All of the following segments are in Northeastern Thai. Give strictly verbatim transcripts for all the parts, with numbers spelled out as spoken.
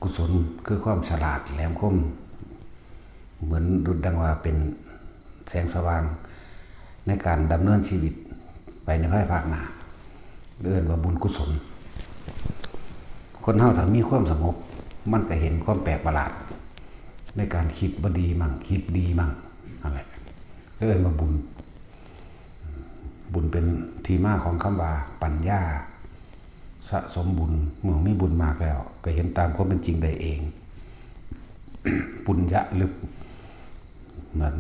กุศลคือความฉลาดแหลมคม เหมือนดุจดังว่าเป็นแสงสว่างในการดำเนินชีวิตไปในภายภาคหน้า เรียกว่าบุญกุศล คนเฮาถ้ามีความสงบ มันก็เห็นความแปลกประหลาด ในการคิดบ่ดีมั่ง คิดดีมั่ง นั่นแหละ เรียกว่าบุญ บุญเป็นที่มาของคำว่าปัญญา สะสมบุญ เมื่อมีบุญมากแล้ว ก็เห็นตามความเป็นจริงได้เอง ปุญญะลึก มัน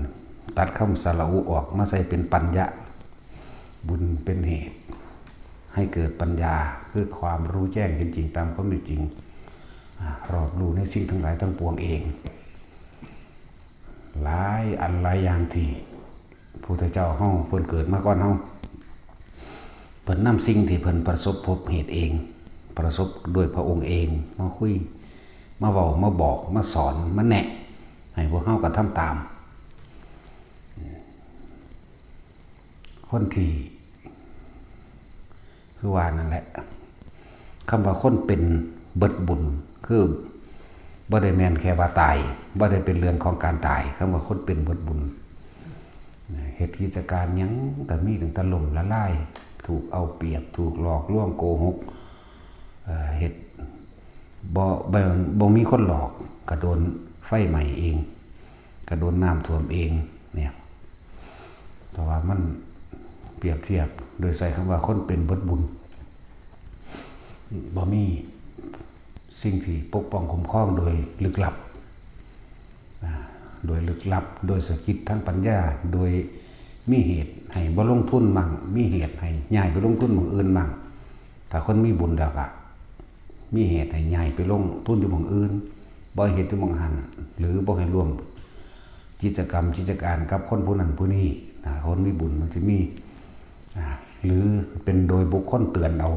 ตัดคำสระอุออกมาใส่เป็นปัญญะ บุญเป็นเหตุ ให้เกิดปัญญา คือความรู้แจ้งเห็นจริงตามความเป็นจริง อ่ารอบรู้ในสิ่งทั้งหลายทั้งปวงเอง หลายอันหลายอย่างที่พุทธเจ้าเฮาเพิ่นเกิดมาก่อนเฮา เพิ่นนำสิ่งที่เพิ่นประสบพบเหตุเอง ประสบด้วยพระองค์เอง มาคุย มาเว้า มาบอก มาสอน มาแนะ ให้พวกเฮากระทำตาม คนที่ คือว่านั่นแหละ คำว่าคนเป็นเบิดบุญ คือบ่ได้แม่นแค่ว่าตาย บ่ได้เป็นเรื่องของการตาย คำว่าคนเป็นเบิดบุญ เฮ็ดกิจการหยังก็มีตั้งแต่ล้มละลาย ถูกเอาเปรียบ ถูกหลอกลวงโกหก เอ่อ เฮ็ดบ่ บ่ บ่มีคนหลอก ก็โดนไฟไหม้เอง ก็โดนน้ำท่วมเอง เนี่ย แต่ว่ามันเปรียบเทียบโดยใช้คำว่าคนเป็นเบิดบุญ บ่มีสิ่งที่ปกป้องคุ้มครองโดยลึกลับ อ่า โดยลึกลับ โดยสะกิดทางปัญญา โดยมีเหตุให้บ่ลงทุนมั่ง มีเหตุให้ย้ายไปลงทุนหม่องอื่นมั่ง ถ้าคนมีบุญแล้วก็มีเหตุให้ย้ายไปลงทุนอยู่หม่องอื่น บ่ให้เฮ็ดอยู่หม่องหั่น หรือบ่ให้ร่วมกิจกรรมกิจการกับคนผู้นั้นผู้นี้ ถ้าคนมีบุญมันสิมี อ่า หรือเป็นโดยบุคคลเตือนเอา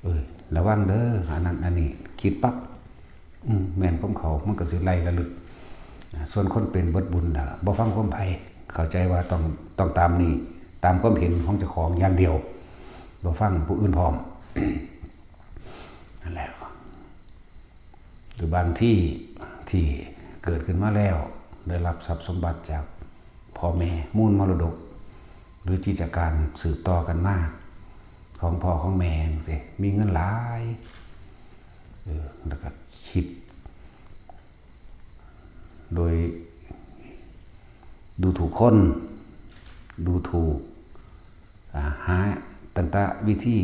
เอ้ย ระวังเด้อ อันนั้นอันนี้ คิดปั๊บ อืม แม่นความเขา มันก็สิไล่ระลึก อ่า ส่วนคนเป็นเบิดบุญน่ะ บ่ฟังความไผ เข้าใจว่าต้อง ต้องตามนี่ ตามความเห็นของเจ้าของอย่างเดียว บ่ฟังผู้อื่นพร้อม นั่นแหละ หรือบางที่ที่เกิดขึ้นมาแล้ว ได้รับทรัพย์สมบัติจากพ่อแม่ มูลมรดก หรือกิจการสืบต่อกันมา ของพ่อของแม่จั่งซี้ มีเงินหลาย เออ แล้วก็คิด โดยดูถูกคน ดูถูก อ่า หาตั้งแต่วิธี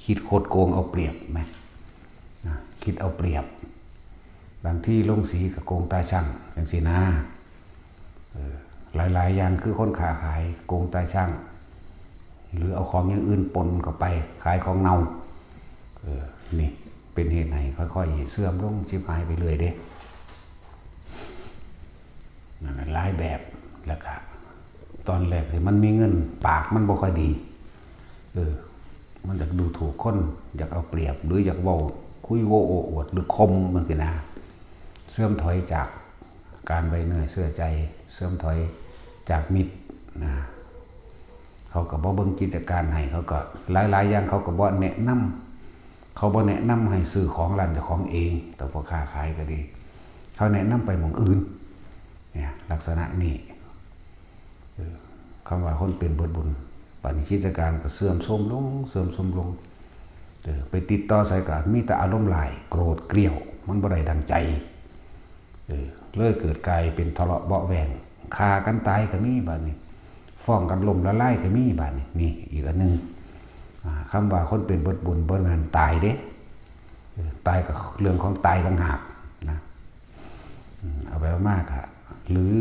คิดคดโกงเอาเปรียบไหม อ่า คิดเอาเปรียบ บางทีลงสีก็โกงตาชั่งจั่งซี้นะ เออ หลายๆ อย่างคือคนค้าขายโกงตาชั่ง หรือเอาของอย่างอื่นปนเข้าไป ขายของเน่า เออ นี่เป็นเหตุให้ค่อยๆ เสื่อมลง ชิบหายไปเรื่อยเด้ นั่นน่ะหลายแบบ แล้วก็ตอนแรกที่มันมีเงิน ปากมันบ่ค่อยดี เออ มันอยากดูถูกคน อยากเอาเปรียบ หรืออยากเว้าคุยโว้โอ้อวด หรือข่มจั่งซี้นะ เสื่อมถอยจากการไว้เนื้อเชื่อใจ เสื่อมถอยจากมิตรนะ เขาก็บ่เบิ่งกิจการให้ เขาก็หลายๆ อย่างเขาก็บ่แนะนำ เขาบ่แนะนำให้ซื้อของร้านเจ้าของเอง แต่พ่อค้าขายก็ดี เขาแนะนำไปหม่องอื่น เนี่ย ลักษณะนี้ เออ คำว่าคนเป็นเบิดบุญ บัดนี้กิจการก็เสื่อมโทรมลง เสื่อมโทรมลง เออ ไปติดต่อไสก็มีแต่อารมณ์ร้าย โกรธเกรี้ยว มันบ่ได้ดังใจ เออ เลยเกิดกลายเป็นทะเลาะเบาะแว้ง ฆ่ากันตายก็มีบัดนี้ ฟ้องกันล้มละลายก็มีบัดนี้ นี่อีกอันหนึ่ง อ่า คำว่าคนเป็นเบิดบุญบ่แม่นตายเด้ เออ ตายก็เรื่องของตายต่างหากนะ อืม เอาไปเอามากอะ หรือ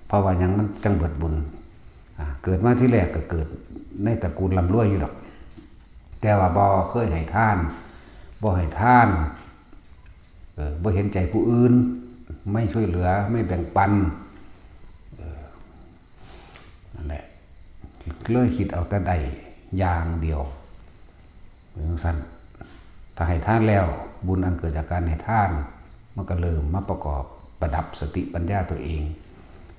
เพราะว่าหยังมันจั่งเบิดบุญ อ่า เกิดมาทีแรกก็เกิดในตระกูลร่ำรวยอยู่ดอก แต่ว่าบ่เคยให้ทาน บ่ให้ทาน เออ บ่เห็นใจผู้อื่น ไม่ช่วยเหลือ ไม่แบ่งปัน เออ นั่นแหละ เลยคิดเอาแต่ได้อย่างเดียว เป็นจั่งซั้น ถ้าให้ทานแล้ว บุญอันเกิดจากการให้ทาน มันก็เริ่มมาประกอบประดับสติปัญญาตัวเอง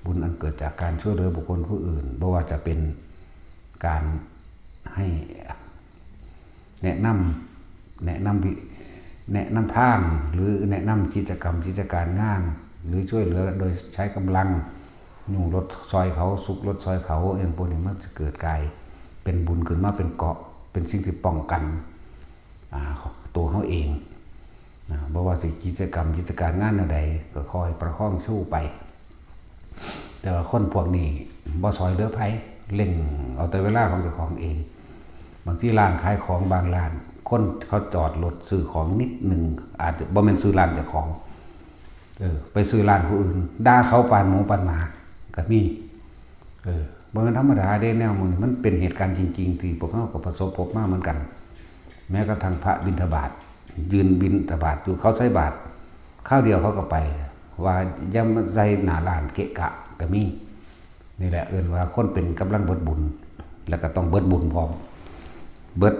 บุญอันเกิดจากการช่วยเหลือบุคคลผู้อื่น บ่ว่าจะเป็นการให้แนะนำ แนะนำวิ- แนะนำทาง หรือแนะนำกิจกรรมกิจการงาน หรือช่วยเหลือโดยใช้กำลัง ยุงรถซอยเขา สุกรถซอยเขา อย่างพวกนี้มันจะเกิดกลายเป็นบุญขึ้นมาเป็นเกราะ เป็นสิ่งที่ป้องกัน อ่า ตัวเขาเอง นะ บ่ว่าสิกิจกรรมกิจการงานแนวใด ก็คอยประคองสู้ไป แต่ว่าคนพวกนี้บ่ซอยเหลือไผ เร่งเอาแต่เวลาของเจ้าของเอง บางทีร้านขายของบางร้าน คนเขาจอดรถซื้อของนิดหนึ่ง อาจจะบ่แม่นซื้อร้านเจ้าของ เออ ไปซื้อร้านผู้อื่น ด่าเขาปานหมูปานหมา ก็มี เออ บ่แม่นธรรมดาเด้ แนวหมู่นี้มันเป็นเหตุการณ์จริงๆ ที่พวกเราก็ประสบพบมาเหมือนกัน แม้กระทั่งพระบิณฑบาต ยืนบิณฑบาตอยู่ เขาใส่บาตร คราวเดียวเขาก็ไป ว่าอย่ามาใส่หน้าร้านเกะกะ ก็มี นี่แหละเอิ้นว่าคนเป็นกำลังเบิดบุญ แล้วก็ต้องเบิดบุญพร้อม เบิด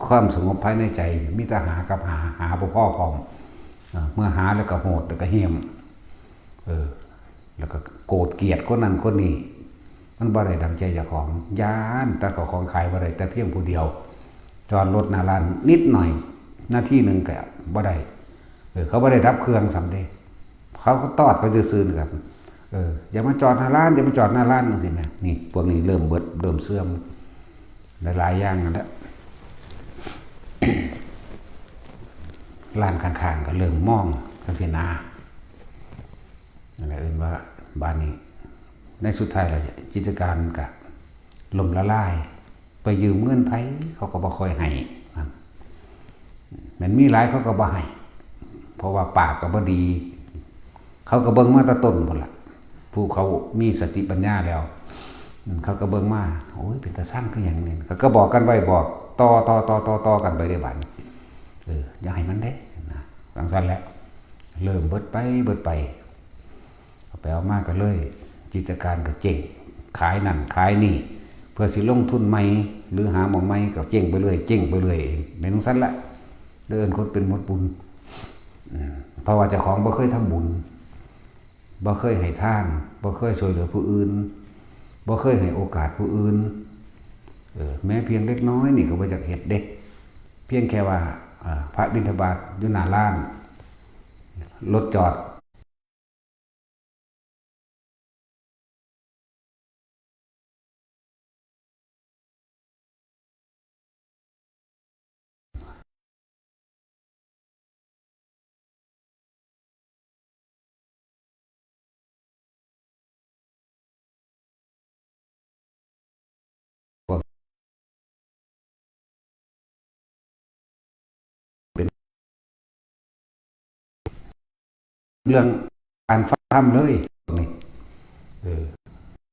ความสงบภายในใจ มีแต่หากับหา หาบ่พอพร้อม อ่า เมื่อหาแล้วก็โหด แล้วก็เหี้ยม เออ แล้วก็โกรธเกลียดคนนั้นคนนี้ มันบ่ได้ดังใจเจ้าของ ย้านแต่เขาของขายบ่ได้แต่เพียงผู้เดียว จอดรถหน้าร้านนิดหน่อย นาทีหนึ่งก็บ่ได้ เออ เขาบ่ได้ดับเครื่องซ้ำเด้ เขาก็ตอดไปซื่อๆ นะครับ เออ อย่ามาจอดหน้าร้าน อย่ามาจอดหน้าร้าน จังซี้แหม นี่ พวกนี้เริ่มเบิด เริ่มเสื่อม หลายๆ อย่างนั่นแหละ ร้านข้างๆ ก็เริ่มมองจังซี้นะ นั่นแหละเอิ้นว่าบ้านนี้ ในสุดท้ายแล้วกิจการก็ล่มละลาย ไปยืมเงินไผเขาก็บ่ค่อยให้นะ แม่นมีหลายเขาก็บ่ให้ เพราะว่าปากก็บ่ดี เขาก็เบิ่งมาแต่ต้นพุ้นล่ะ ผู้เขามีสติปัญญาแล้ว อืม เขาก็เบิ่งมา โอ้ย เป็นตาซังคือหยังนี่ เขาก็บอกกันไว้ บอกต่อๆๆๆ กันไปเด้บาดนี้ เออ อย่าให้มันเด้นะ จังซั่นแหละ เริ่มเบิดไป เบิดไป เอาไปเอามาก็เลย กิจการก็เจ๊ง ขายนั่นขายนี่ เพื่อสิลงทุนใหม่ หรือหาหม่องใหม่ก็เจ๊งไปเรื่อย เจ๊งไปเรื่อย เป็นจังซั่นแหละ เอิ้นคนเป็นหมดบุญ อืม เพราะว่าเจ้าของบ่เคยทำบุญ บ่เคยให้ทาน บ่เคยช่วยเหลือผู้อื่น บ่เคยให้โอกาสผู้อื่น เออ แม้เพียงเล็กน้อยนี่ก็บ่อยากเฮ็ดเด้ เพียงแค่ว่า อ่า พระบิณฑบาตอยู่หน้าร้าน รถจอด เรื่องการฟังธรรมเลยนี่ เออ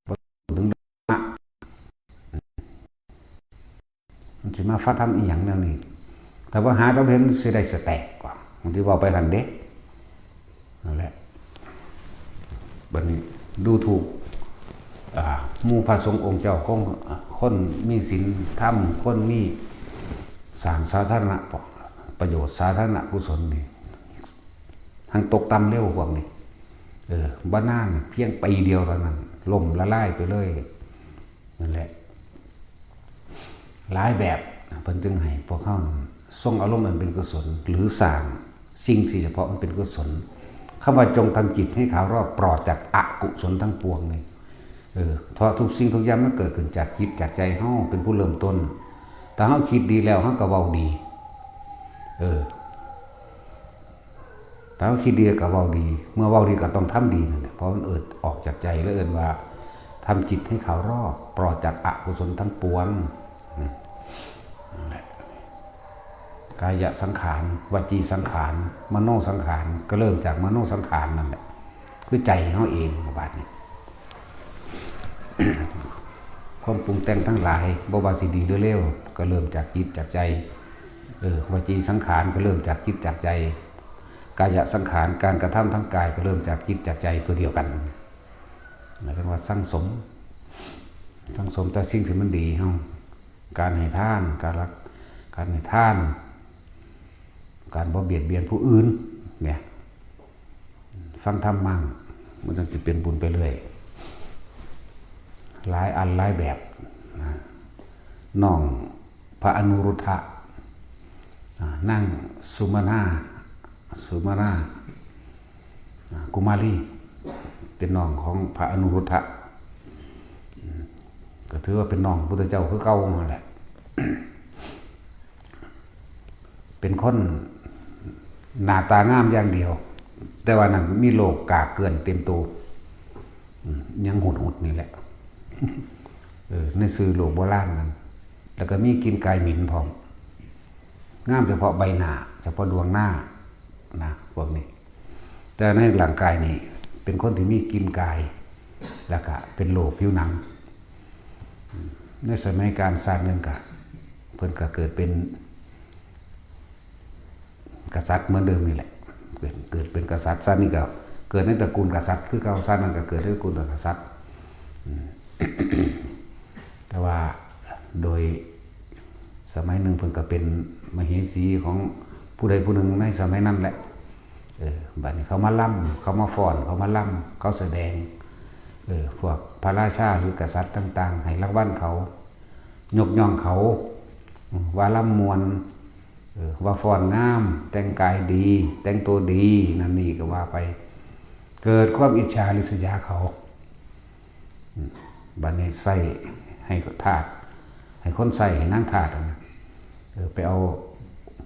บ่ถึงเรื่องธรรมะ มันสิมาฟังธรรมอีหยังแนวนี้ แต่ว่าหาธรรมเห็นมันสิได้สแต็กกว่า มันสิเว้าไปหั่นเด้ นั่นแหละ บัดนี้ดูถูก อ่า หมู่พระสงฆ์องค์เจ้าของ คนมีศีลธรรม คนมีสร้างสาธารณะประโยชน์ สาธารณะกุศลนี่ ทั้งตกต่ำเร็วพวกนี้ เออ บ่นาน เพียงปีเดียวเท่านั้น ล่มละลายไปเลย นั่นแหละ หลายแบบ เพิ่นจึงให้พวกเฮาทรงอารมณ์อันเป็นกุศล หรือสร้างสิ่งที่เฉพาะมันเป็นกุศล คำว่าจงทำจิตให้ขาวรอบปลอดจากอกุศลทั้งปวงนี่ เออ เพราะทุกสิ่งทุกอย่างมันเกิดขึ้นจากจิตจากใจเฮาเป็นผู้เริ่มต้น ถ้าเฮาคิดดีแล้วเฮาก็เว้าดี เออ ถ้าเฮาคิดดีก็เว้าดี เมื่อเว้าดีก็ต้องทำดีนั่นแหละ เพราะมันเอิดออกจากใจแล้วเอิ้นว่าทำจิตให้ขาวรอบ ปลอดจากอกุศลทั้งปวง อืม นั่นแหละ กายสังขาร วจีสังขาร มโนสังขาร ก็เริ่มจากมโนสังขารนั่นแหละ คือใจเฮาเองบาดนี้ ความปรุงแต่งทั้งหลาย บ่ว่าสิดีหรือเลว ก็เริ่มจากจิตจากใจ เออ วจีสังขารก็เริ่มจากจิตจากใจ กายสังขาร การกระทำทางกายก็เริ่มจากจิตจากใจตัวเดียวกัน หมายถึงว่าสั่งสม สั่งสมแต่สิ่งที่มันดีเฮา การให้ทาน การรัก การให้ทาน การบ่เบียดเบียนผู้อื่น เนี่ย ฟังธรรมมั่ง มันจั่งสิเป็นบุญไปเรื่อย หลายอันหลายแบบนะ น้องพระอนุรุทธะ อ่า นางสุมนา สุมาณา อ่า กุมารี เป็นน้องของพระอนุรุทธะ อืม ก็ถือว่าเป็นน้องพุทธเจ้าคือเก่านั่นแหละ เป็นคนหน้าตางามอย่างเดียว แต่ว่านั้นมีโรคกากเกลื่อนเต็มตัว อืม ยังหุดๆนี่แหละ เออ ในชื่อโรคโบราณนั้น แล้วก็มีกลิ่นกายเหม็นพร้อม งามเฉพาะใบหน้า เฉพาะดวงหน้า นะ พวกนี้ แต่ในร่างกายนี่ เป็นคนที่มีกลิ่นกาย แล้วก็เป็นโรคผิวหนัง ในสมัยกาลชาติหนึ่งก็ เพิ่นก็เกิดเป็นกษัตริย์เหมือนเดิมนี่แหละ เกิด เกิดเป็นกษัตริย์ ชาตินี้ก็เกิดในตระกูลกษัตริย์ คือเก่า ชาตินั้นก็เกิดในตระกูลกษัตริย์ อืม แต่ว่าโดยสมัยหนึ่งเพิ่นก็เป็นมเหสีของผู้ใดผู้หนึ่งในสมัยนั้นแหละ เออ บัดนี้เขามาลำ เขามาฟ้อน เขามาลำ เขาแสดง เออ พวกพระราชาหรือกษัตริย์ต่างๆ ให้รางวัลเขา ยกย่องเขา อืม ว่าลำม่วน เออ ว่าฟ้อนงาม แต่งกายดี แต่งตัวดี นั่นนี่ก็ว่าไป เกิดความอิจฉาริษยาเขา อืม บัดนี้ใส่ให้ทาส ให้คนใส่ ให้นางทาสอะนะ เออ ไปเอา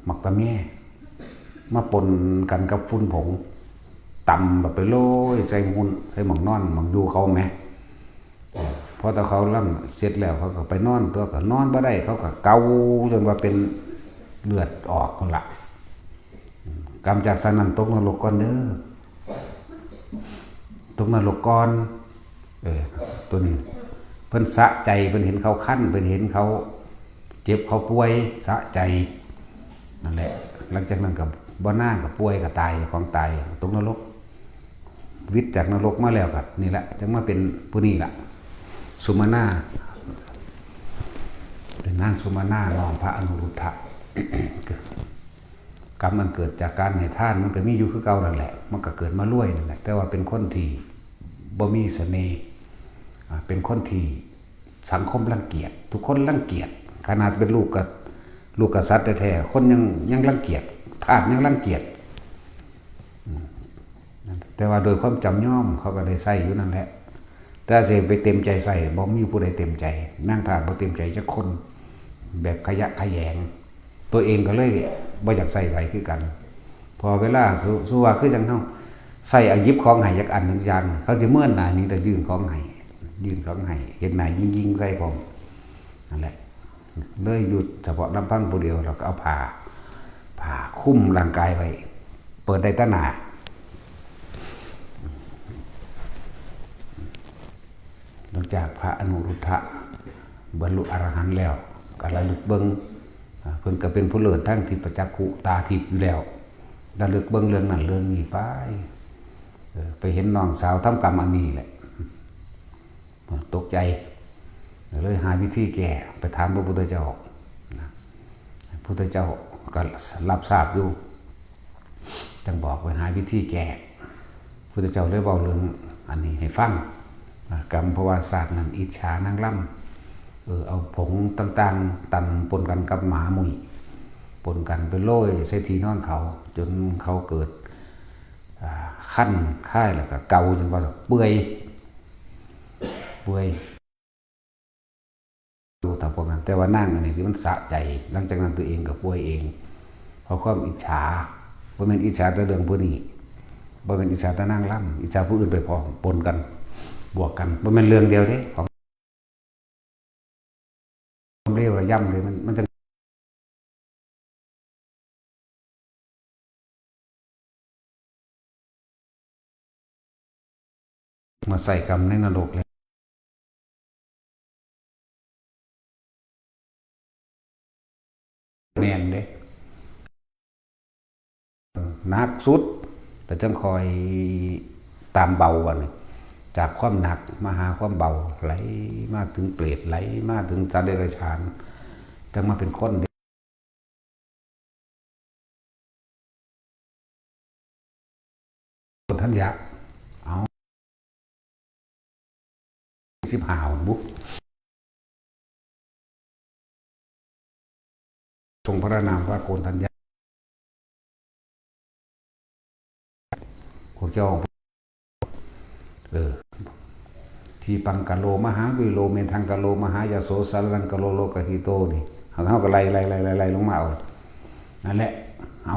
หมากตะแม่มาปนกันกับฝุ่นผง ตำแบบไปโรยใส่หุ่น ใส่หมองนอน หมองอยู่เขาแหม เออ พอแต่เขาลำเสร็จแล้ว เขาก็ไปนอน ตัวก็นอนบ่ได้ เขาก็เกาจนว่าเป็นเลือดออกนั่นละ กรรมจากสันนั้นตกนรกก่อนเด้อ ตกนรกก่อน เออ ตัวนี้ เพิ่นสะใจ เพิ่นเห็นเขาคัน เพิ่นเห็นเขาเจ็บเขาป่วย สะใจ นั่นแหละ หลังจากนั้นก็บ่นานก็ป่วยก็ตาย ของตาย ตกนรก วิตจากนรกมาแล้วก็นี่แหละ จังมาเป็นผู้นี้ล่ะ สุมาณา เป็นนางสุมาณา น้องพระอนุรุทธะ กรรมอันเกิดจากการให้ทานมันก็มีอยู่คือเก่านั่นแหละ มันก็เกิดมารวยนั่นแหละ แต่ว่าเป็นคนที่บ่มีเสน่ห์ อ่า เป็นคนที่สังคมรังเกียจ ทุกคนรังเกียจ ขนาดเป็นลูกกับ ลูกกษัตริย์แท้ๆ คนยัง ยังรังเกียจ ทาสยังรังเกียจ อืม แต่ว่าโดยความจำยอมเขาก็ได้ใส่อยู่นั่นแหละ แต่สิไปเต็มใจใส่ บ่มีผู้ใดเต็มใจ นางทาสบ่เต็มใจจักคน แบบขยะแขยง ตัวเองก็เลยบ่อยากใส่ไผคือกัน พอเวลาสุ สุว่าคือจังเฮาใส่เอาหยิบของให้จักอันหนึ่งอย่าง เขาสิเมินหน้าหนีแต่ยื่นของให้ ยื่นของให้ เฮ็ดหน้ายิงๆใส่พร้อม นั่นแหละ เลยอยู่เฉพาะลำพังผู้เดียว แล้วก็เอาผ้า ผ้าคลุมร่างกายไว้ เปิดได้แต่หน้า หลังจากพระอนุรุทธะบรรลุอรหันต์แล้ว ก็ระลึกเบิ่ง อ่า เพิ่นก็เป็นผู้เลิศทางทิพยจักขุ ตาทิพย์อยู่แล้ว ระลึกเบิ่งเรื่องนั้นเรื่องนี้ไป เออ ไปเห็นน้องสาวทำกรรมอันนี้แหละ ตกใจ เลยหาวิธีแก้ ไปถามพระพุทธเจ้านะ พระพุทธเจ้าก็รับทราบอยู่ จังบอกไปหาวิธีแก้ พระพุทธเจ้าเลยเว้าเรื่องอันนี้ให้ฟังนะ กรรมเพราะว่าชาตินั้นอิจฉานางรำ เออ เอาผงต่างๆ ตำปนกันกับหมามุ่ย ปนกันไปโรยใส่ที่นอนเขา จนเขาเกิด อ่า คันคายแล้วก็เกาจนว่าเปื่อย เปื่อย อยู่ถ้าพวกนั้น แต่ว่านางอันนี้ที่มันสะใจ หลังจากนั้นตัวเองก็ป่วยเอง เพราะความอิจฉา บ่แม่นอิจฉาแต่เรื่องผู้นี้ บ่แม่นอิจฉาแต่นางรำ อิจฉาผู้อื่นไปพร้อม ปนกัน บวกกัน บ่แม่นเรื่องเดียวเด้ ของเลวระยำเลย มัน มันจั่ง มาใส่กรรมในนรกเลย แม่นเด้ หนักสุด แล้วจั่งค่อยตามเบาบัดนี้ จากความหนักมาหาความเบา ไหลมาถึงเปรต ไหลมาถึงสัตว์เดรัจฉาน จั่งมาเป็นคน โกณฑัญญะ เอา สิบห้าบุ ทรงพระนามว่าโกณฑัญญะ วกเจ้า เออ ทีปังกะโลมหาวิโลเมทังกะโลมหายาโสสารนังกะโลโลกหิโตนี่ เฮาก็ไล่ไล่ไล่ไล่ไล่ลงมาเอา นั่นแหละ เอา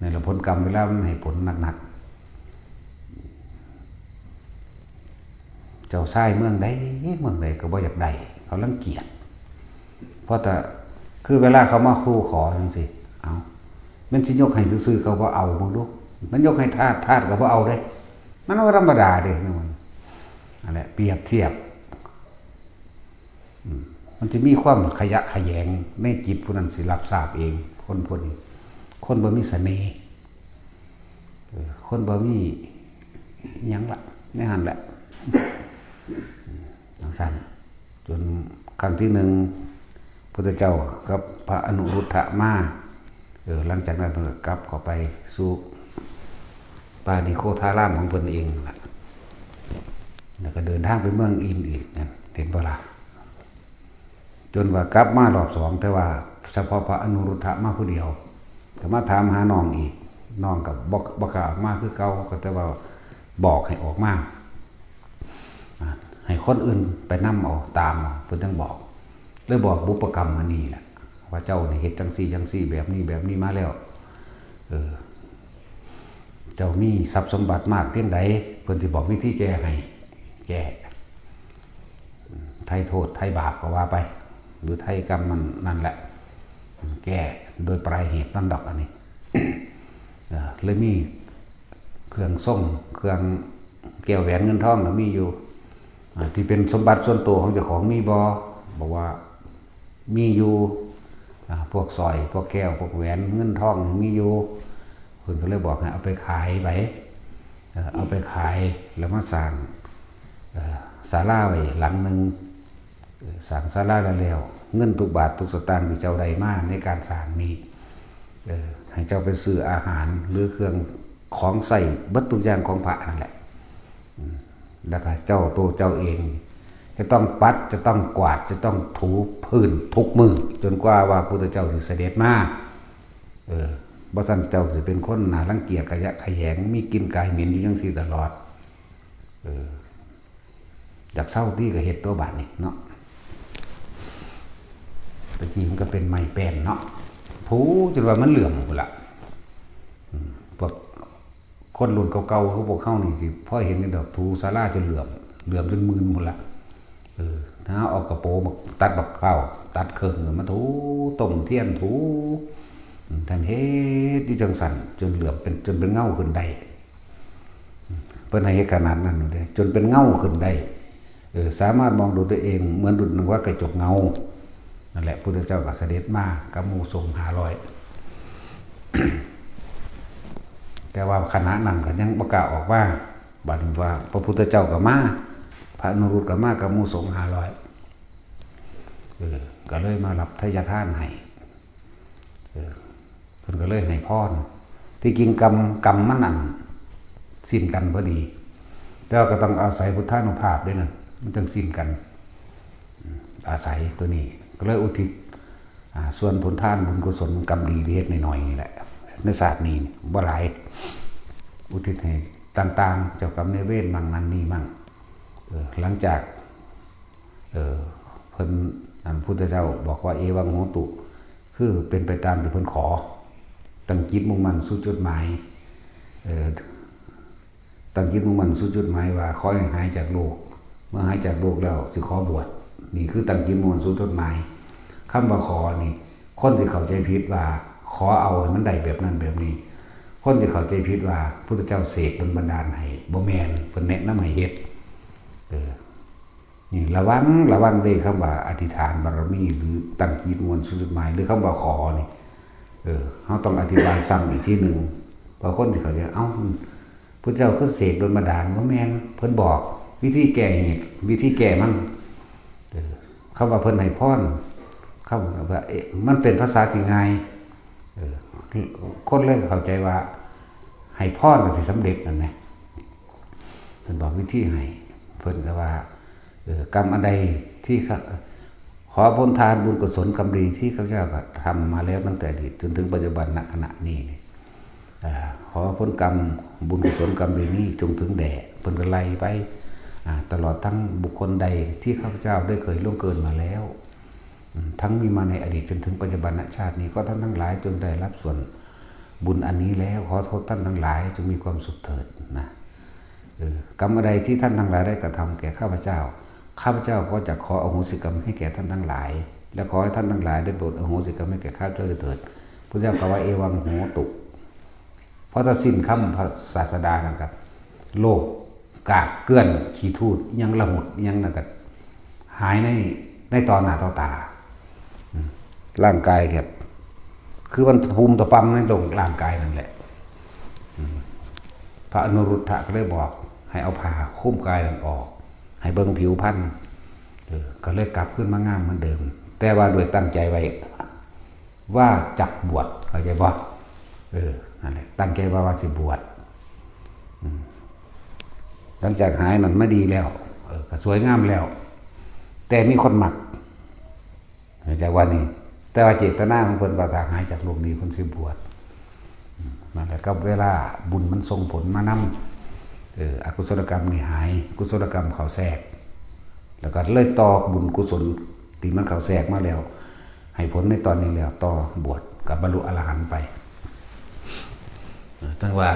นี่แหละผลกรรมเวลามันให้ผลหนักๆ เจ้าชายเมืองใดเมืองใดก็บ่อยากได้ เขารังเกียจ เพราะแต่คือเวลาเขามาสู่ขอจังซี่ เอา แม่นสิยกให้ซื่อๆ เขาบ่เอา มึงดู มันยกให้ทาส ทาสก็บ่เอาเด้ มันบ่ธรรมดาเด้ นั่นมัน นั่นแหละ เปรียบเทียบ อืม มันจะมีความขยะแขยงในจิตผู้นั้นสิรับทราบเอง คนพวกนี้ คนบ่มีเสน่ห์ เออ คนบ่มีหยังละ ในหั้นแหละ จังซั่น จนครั้งที่หนึ่ง พุทธเจ้ากับพระอนุรุทธะมา เออ หลังจากนั้นเพิ่นก็กลับเข้าไปสู่ป่านิโคธารามของเพิ่นเองนั่นล่ะ แล้วก็เดินทางไปเมืองอื่นอีกนั่น เห็นบ่ล่ะ จนว่ากลับมารอบสอง แต่ว่าเฉพาะพระอนุรุทธะมาผู้เดียว ก็มาถามหาน้องอีก น้องก็บ่ บ่กล้าออกมาคือเก่า ก็แต่ว่าบอกให้ออกมา อ่า ให้คนอื่นไปนำเอา ตามเอา เพิ่นจั่งบอก เลยบอกบุพกรรมอันนี้แหละ ว่าเจ้านี่เฮ็ดจั่งซี่จั่งซี่ แบบนี้แบบนี้มาแล้ว เออ เจ้ามีทรัพย์สมบัติมากเพียงใด เพิ่นสิบอกวิธีแก้ให้ แก้ ไถ่โทษไถ่บาปก็ว่าไป หรือไถ่กรรมมันนั่นแหละ แก้โดยปลายเหตุนั่นดอกอันนี้ เอ่อ เลยมีเครื่องทรง เครื่องแก้วแหวนเงินทองก็มีอยู่ อ่า ที่เป็นสมบัติส่วนตัวของเจ้าของมีบ่ บอกว่ามีอยู่ อ่า พวกสร้อย พวกแก้ว พวกแหวนเงินทองนี่มีอยู่ เพิ่นก็เลยบอกให้เอาไปขายไป เอ่อ เอาไปขายแล้วมาสร้าง เอ่อ ศาลาไว้หลังหนึ่ง เอ่อ สร้างศาลาแล้วแล้ว เงินทุกบาททุกสตางค์ที่เจ้าได้มาในการสร้างนี้ เอ่อ ให้เจ้าไปซื้ออาหารหรือเครื่องของใช้เบิดทุกอย่างของพระนั่นแหละ อืม แล้วก็เจ้าตัวเจ้าเอง จะต้องปัด จะต้องกวาด จะต้องถูพื้นทุกมื้อ จนกว่าว่าพุทธเจ้าสิเสด็จมา เออ บ่ซั้นเจ้าสิเป็นคนน่ารังเกียจขยะแขยง มีกลิ่นกายเหม็นอยู่จั่งซี้ตลอด เออ อยากเซาติก็เฮ็ดตั๊วบาดนี้เนาะ ตะกี้มันก็เป็นไม้แป้นเนาะ ถูจนว่ามันเหลื่อมพุ้นล่ะ อืม พวกคนรุ่นเก่าๆ คือพวกเฮานี่สิพอเห็นอยู่ดอก ถูศาลาจนเหลื่อม เหลื่อมจนมึนพุ้นล่ะ เออ ถ้าเอากระโปรงมาตัดบักพร้าว ตัดเคิ่งมาถู ต้มเทียนถู อืม ท่านเฮ็ดอยู่จั่งซั้น จนเหลื่อมเป็น จนเป็นเงาขึ้นได้ เพิ่นให้เฮ็ดขนาดนั้นอยู่เด้ จนเป็นเงาขึ้นได้ เออ สามารถมองดูตัวเองเหมือนดุจดังว่ากระจกเงา นั่นแหละ พุทธเจ้าก็เสด็จมากับหมู่สงฆ์ห้าร้อย แต่ว่าขณะนั้นก็ยังบ่กล้าออกมา บัดนี้ว่าพระพุทธเจ้าก็มา พระอนุรุทธก็มากับหมู่สงฆ์ห้าร้อย เออ ก็เลยมารับไทยทานให้ เออ เพิ่นก็เลยให้พร ที่จริงกรรม กรรมมันนั่นสิ้นกันพอดี แต่ว่าก็ต้องอาศัยพุทธานุภาพด้วยนะ มันจั่งสิ้นกัน อาศัยตัวนี้ ก็เลยอุทิศ อ่า ส่วนผลทานบุญกุศลกรรมดีที่เฮ็ดน้อยๆนี่แหละ ในชาตินี้บ่หลาย อุทิศให้ต่างๆ เจ้ากรรมนายเวรมั่งนั่นนี่มั่ง เออ หลังจาก เออ เพิ่น อันพุทธเจ้าบอกว่า เอวังโหตุ คือเป็นไปตามที่เพิ่นขอ ตั้งจิตมุ่งมั่นสู่จุดหมาย เออ ตั้งจิตมุ่งมั่นสู่จุดหมายว่าขอให้หายจากโรค เมื่อหายจากโรคแล้วสิขอบวช นี่คือตั้งจิตมุ่งมั่นสู่จุดหมาย คำว่าขอนี่ คนสิเข้าใจผิดว่าขอเอาให้มันได้แบบนั้นแบบนี้ คนสิเข้าใจผิดว่าพุทธเจ้าเสกดลบันดาลให้ บ่แม่น เพิ่นแนะนำให้เฮ็ด เออ นี่ระวังระวังเด้อ คำว่าอธิษฐานบารมี หรือตั้งจิตมุ่งสู่จุดหมาย หรือคำว่าขอนี่ เออ เฮาต้องอธิบายซ้ำอีกทีหนึ่ง เพราะคนสิเข้าใจ เอ้า พุทธเจ้าคือเสกโดนบันดาล บ่แม่น เพิ่นบอกวิธีแก้เหตุ วิธีแก้มัน เออ คำว่าเพิ่นให้พร คำว่า เอ๊ะ มันเป็นภาษาที่ง่าย เออ คนเลยเข้าใจว่า ให้พรก็สิสำเร็จนั่นแหละ เพิ่นบอกวิธีให้ เพิ่นก็ว่า เออ กรรมอันใดที่ข้า ขอผลทานบุญกุศลกรรมดีที่ข้าพเจ้ากระทำมาแล้วตั้งแต่อดีตจนถึงปัจจุบัน ณ ขณะนี้นี่ อ่า ขอผลกรรมบุญกุศลกรรมดีนี้จงถึงแด่ เพิ่นก็ไล่ไป อ่า ตลอดทั้งบุคคลใดที่ข้าพเจ้าได้เคยล่วงเกินมาแล้ว อืม ทั้งมีมาในอดีตจนถึงปัจจุบันชาตินี้ ก็ท่านทั้งหลายจงได้รับส่วนบุญอันนี้แล้ว ขอโทษท่านทั้งหลายจงมีความสุขเถิดนะ เออ กรรมใดที่ท่านทั้งหลายได้กระทำแก่ข้าพเจ้า ข้าพเจ้าก็จะขออโหสิกรรมให้แก่ท่านทั้งหลาย และขอให้ท่านทั้งหลายได้โปรดอโหสิกรรมให้แก่ข้าพเจ้าด้วยเถิด พระเจ้าก็ว่า เอวังโหตุ เพราะถ้าสิ้นคำพระศาสดานั่นครับ โลกกากเกลื่อนขี้ทูดยังละหุดยังนั่นก็หายใน ในต่อหน้าต่อตา อืม ร่างกายครับ คือมันตะปุ่มตะปำในโลกร่างกายนั่นแหละ อืม พระอนุรุทธะก็เลยบอก ให้เอาผ้าคลุมกายนั่นออก ให้เบิ่งผิวพรรณ เออ ก็เลยกลับขึ้นมางามเหมือนเดิม แต่ว่าโดยตั้งใจไว้ ว่าจักบวช เข้าใจบ่ เออ นั่นแหละ ตั้งใจว่าว่าสิบวช อืม หลังจากหายนั่นมาดีแล้ว เออ ก็สวยงามแล้ว แต่มีคนมัก เข้าใจว่านี่ แต่ว่าเจตนาของเพิ่นว่าถ้าหายจากโลกนี้เพิ่นสิบวช อืม นั่นแหละ กับเวลาบุญมันส่งผลมานำ เออ อกุศลกรรมนี่หาย กุศลกรรมเข้าแทรก แล้วก็เลยต่อบุญกุศลที่มันเข้าแทรกมาแล้ว ให้ผลในตอนนี้แล้ว ต่อบวชก็บรรลุอรหันต์ไป เออ จั่งว่า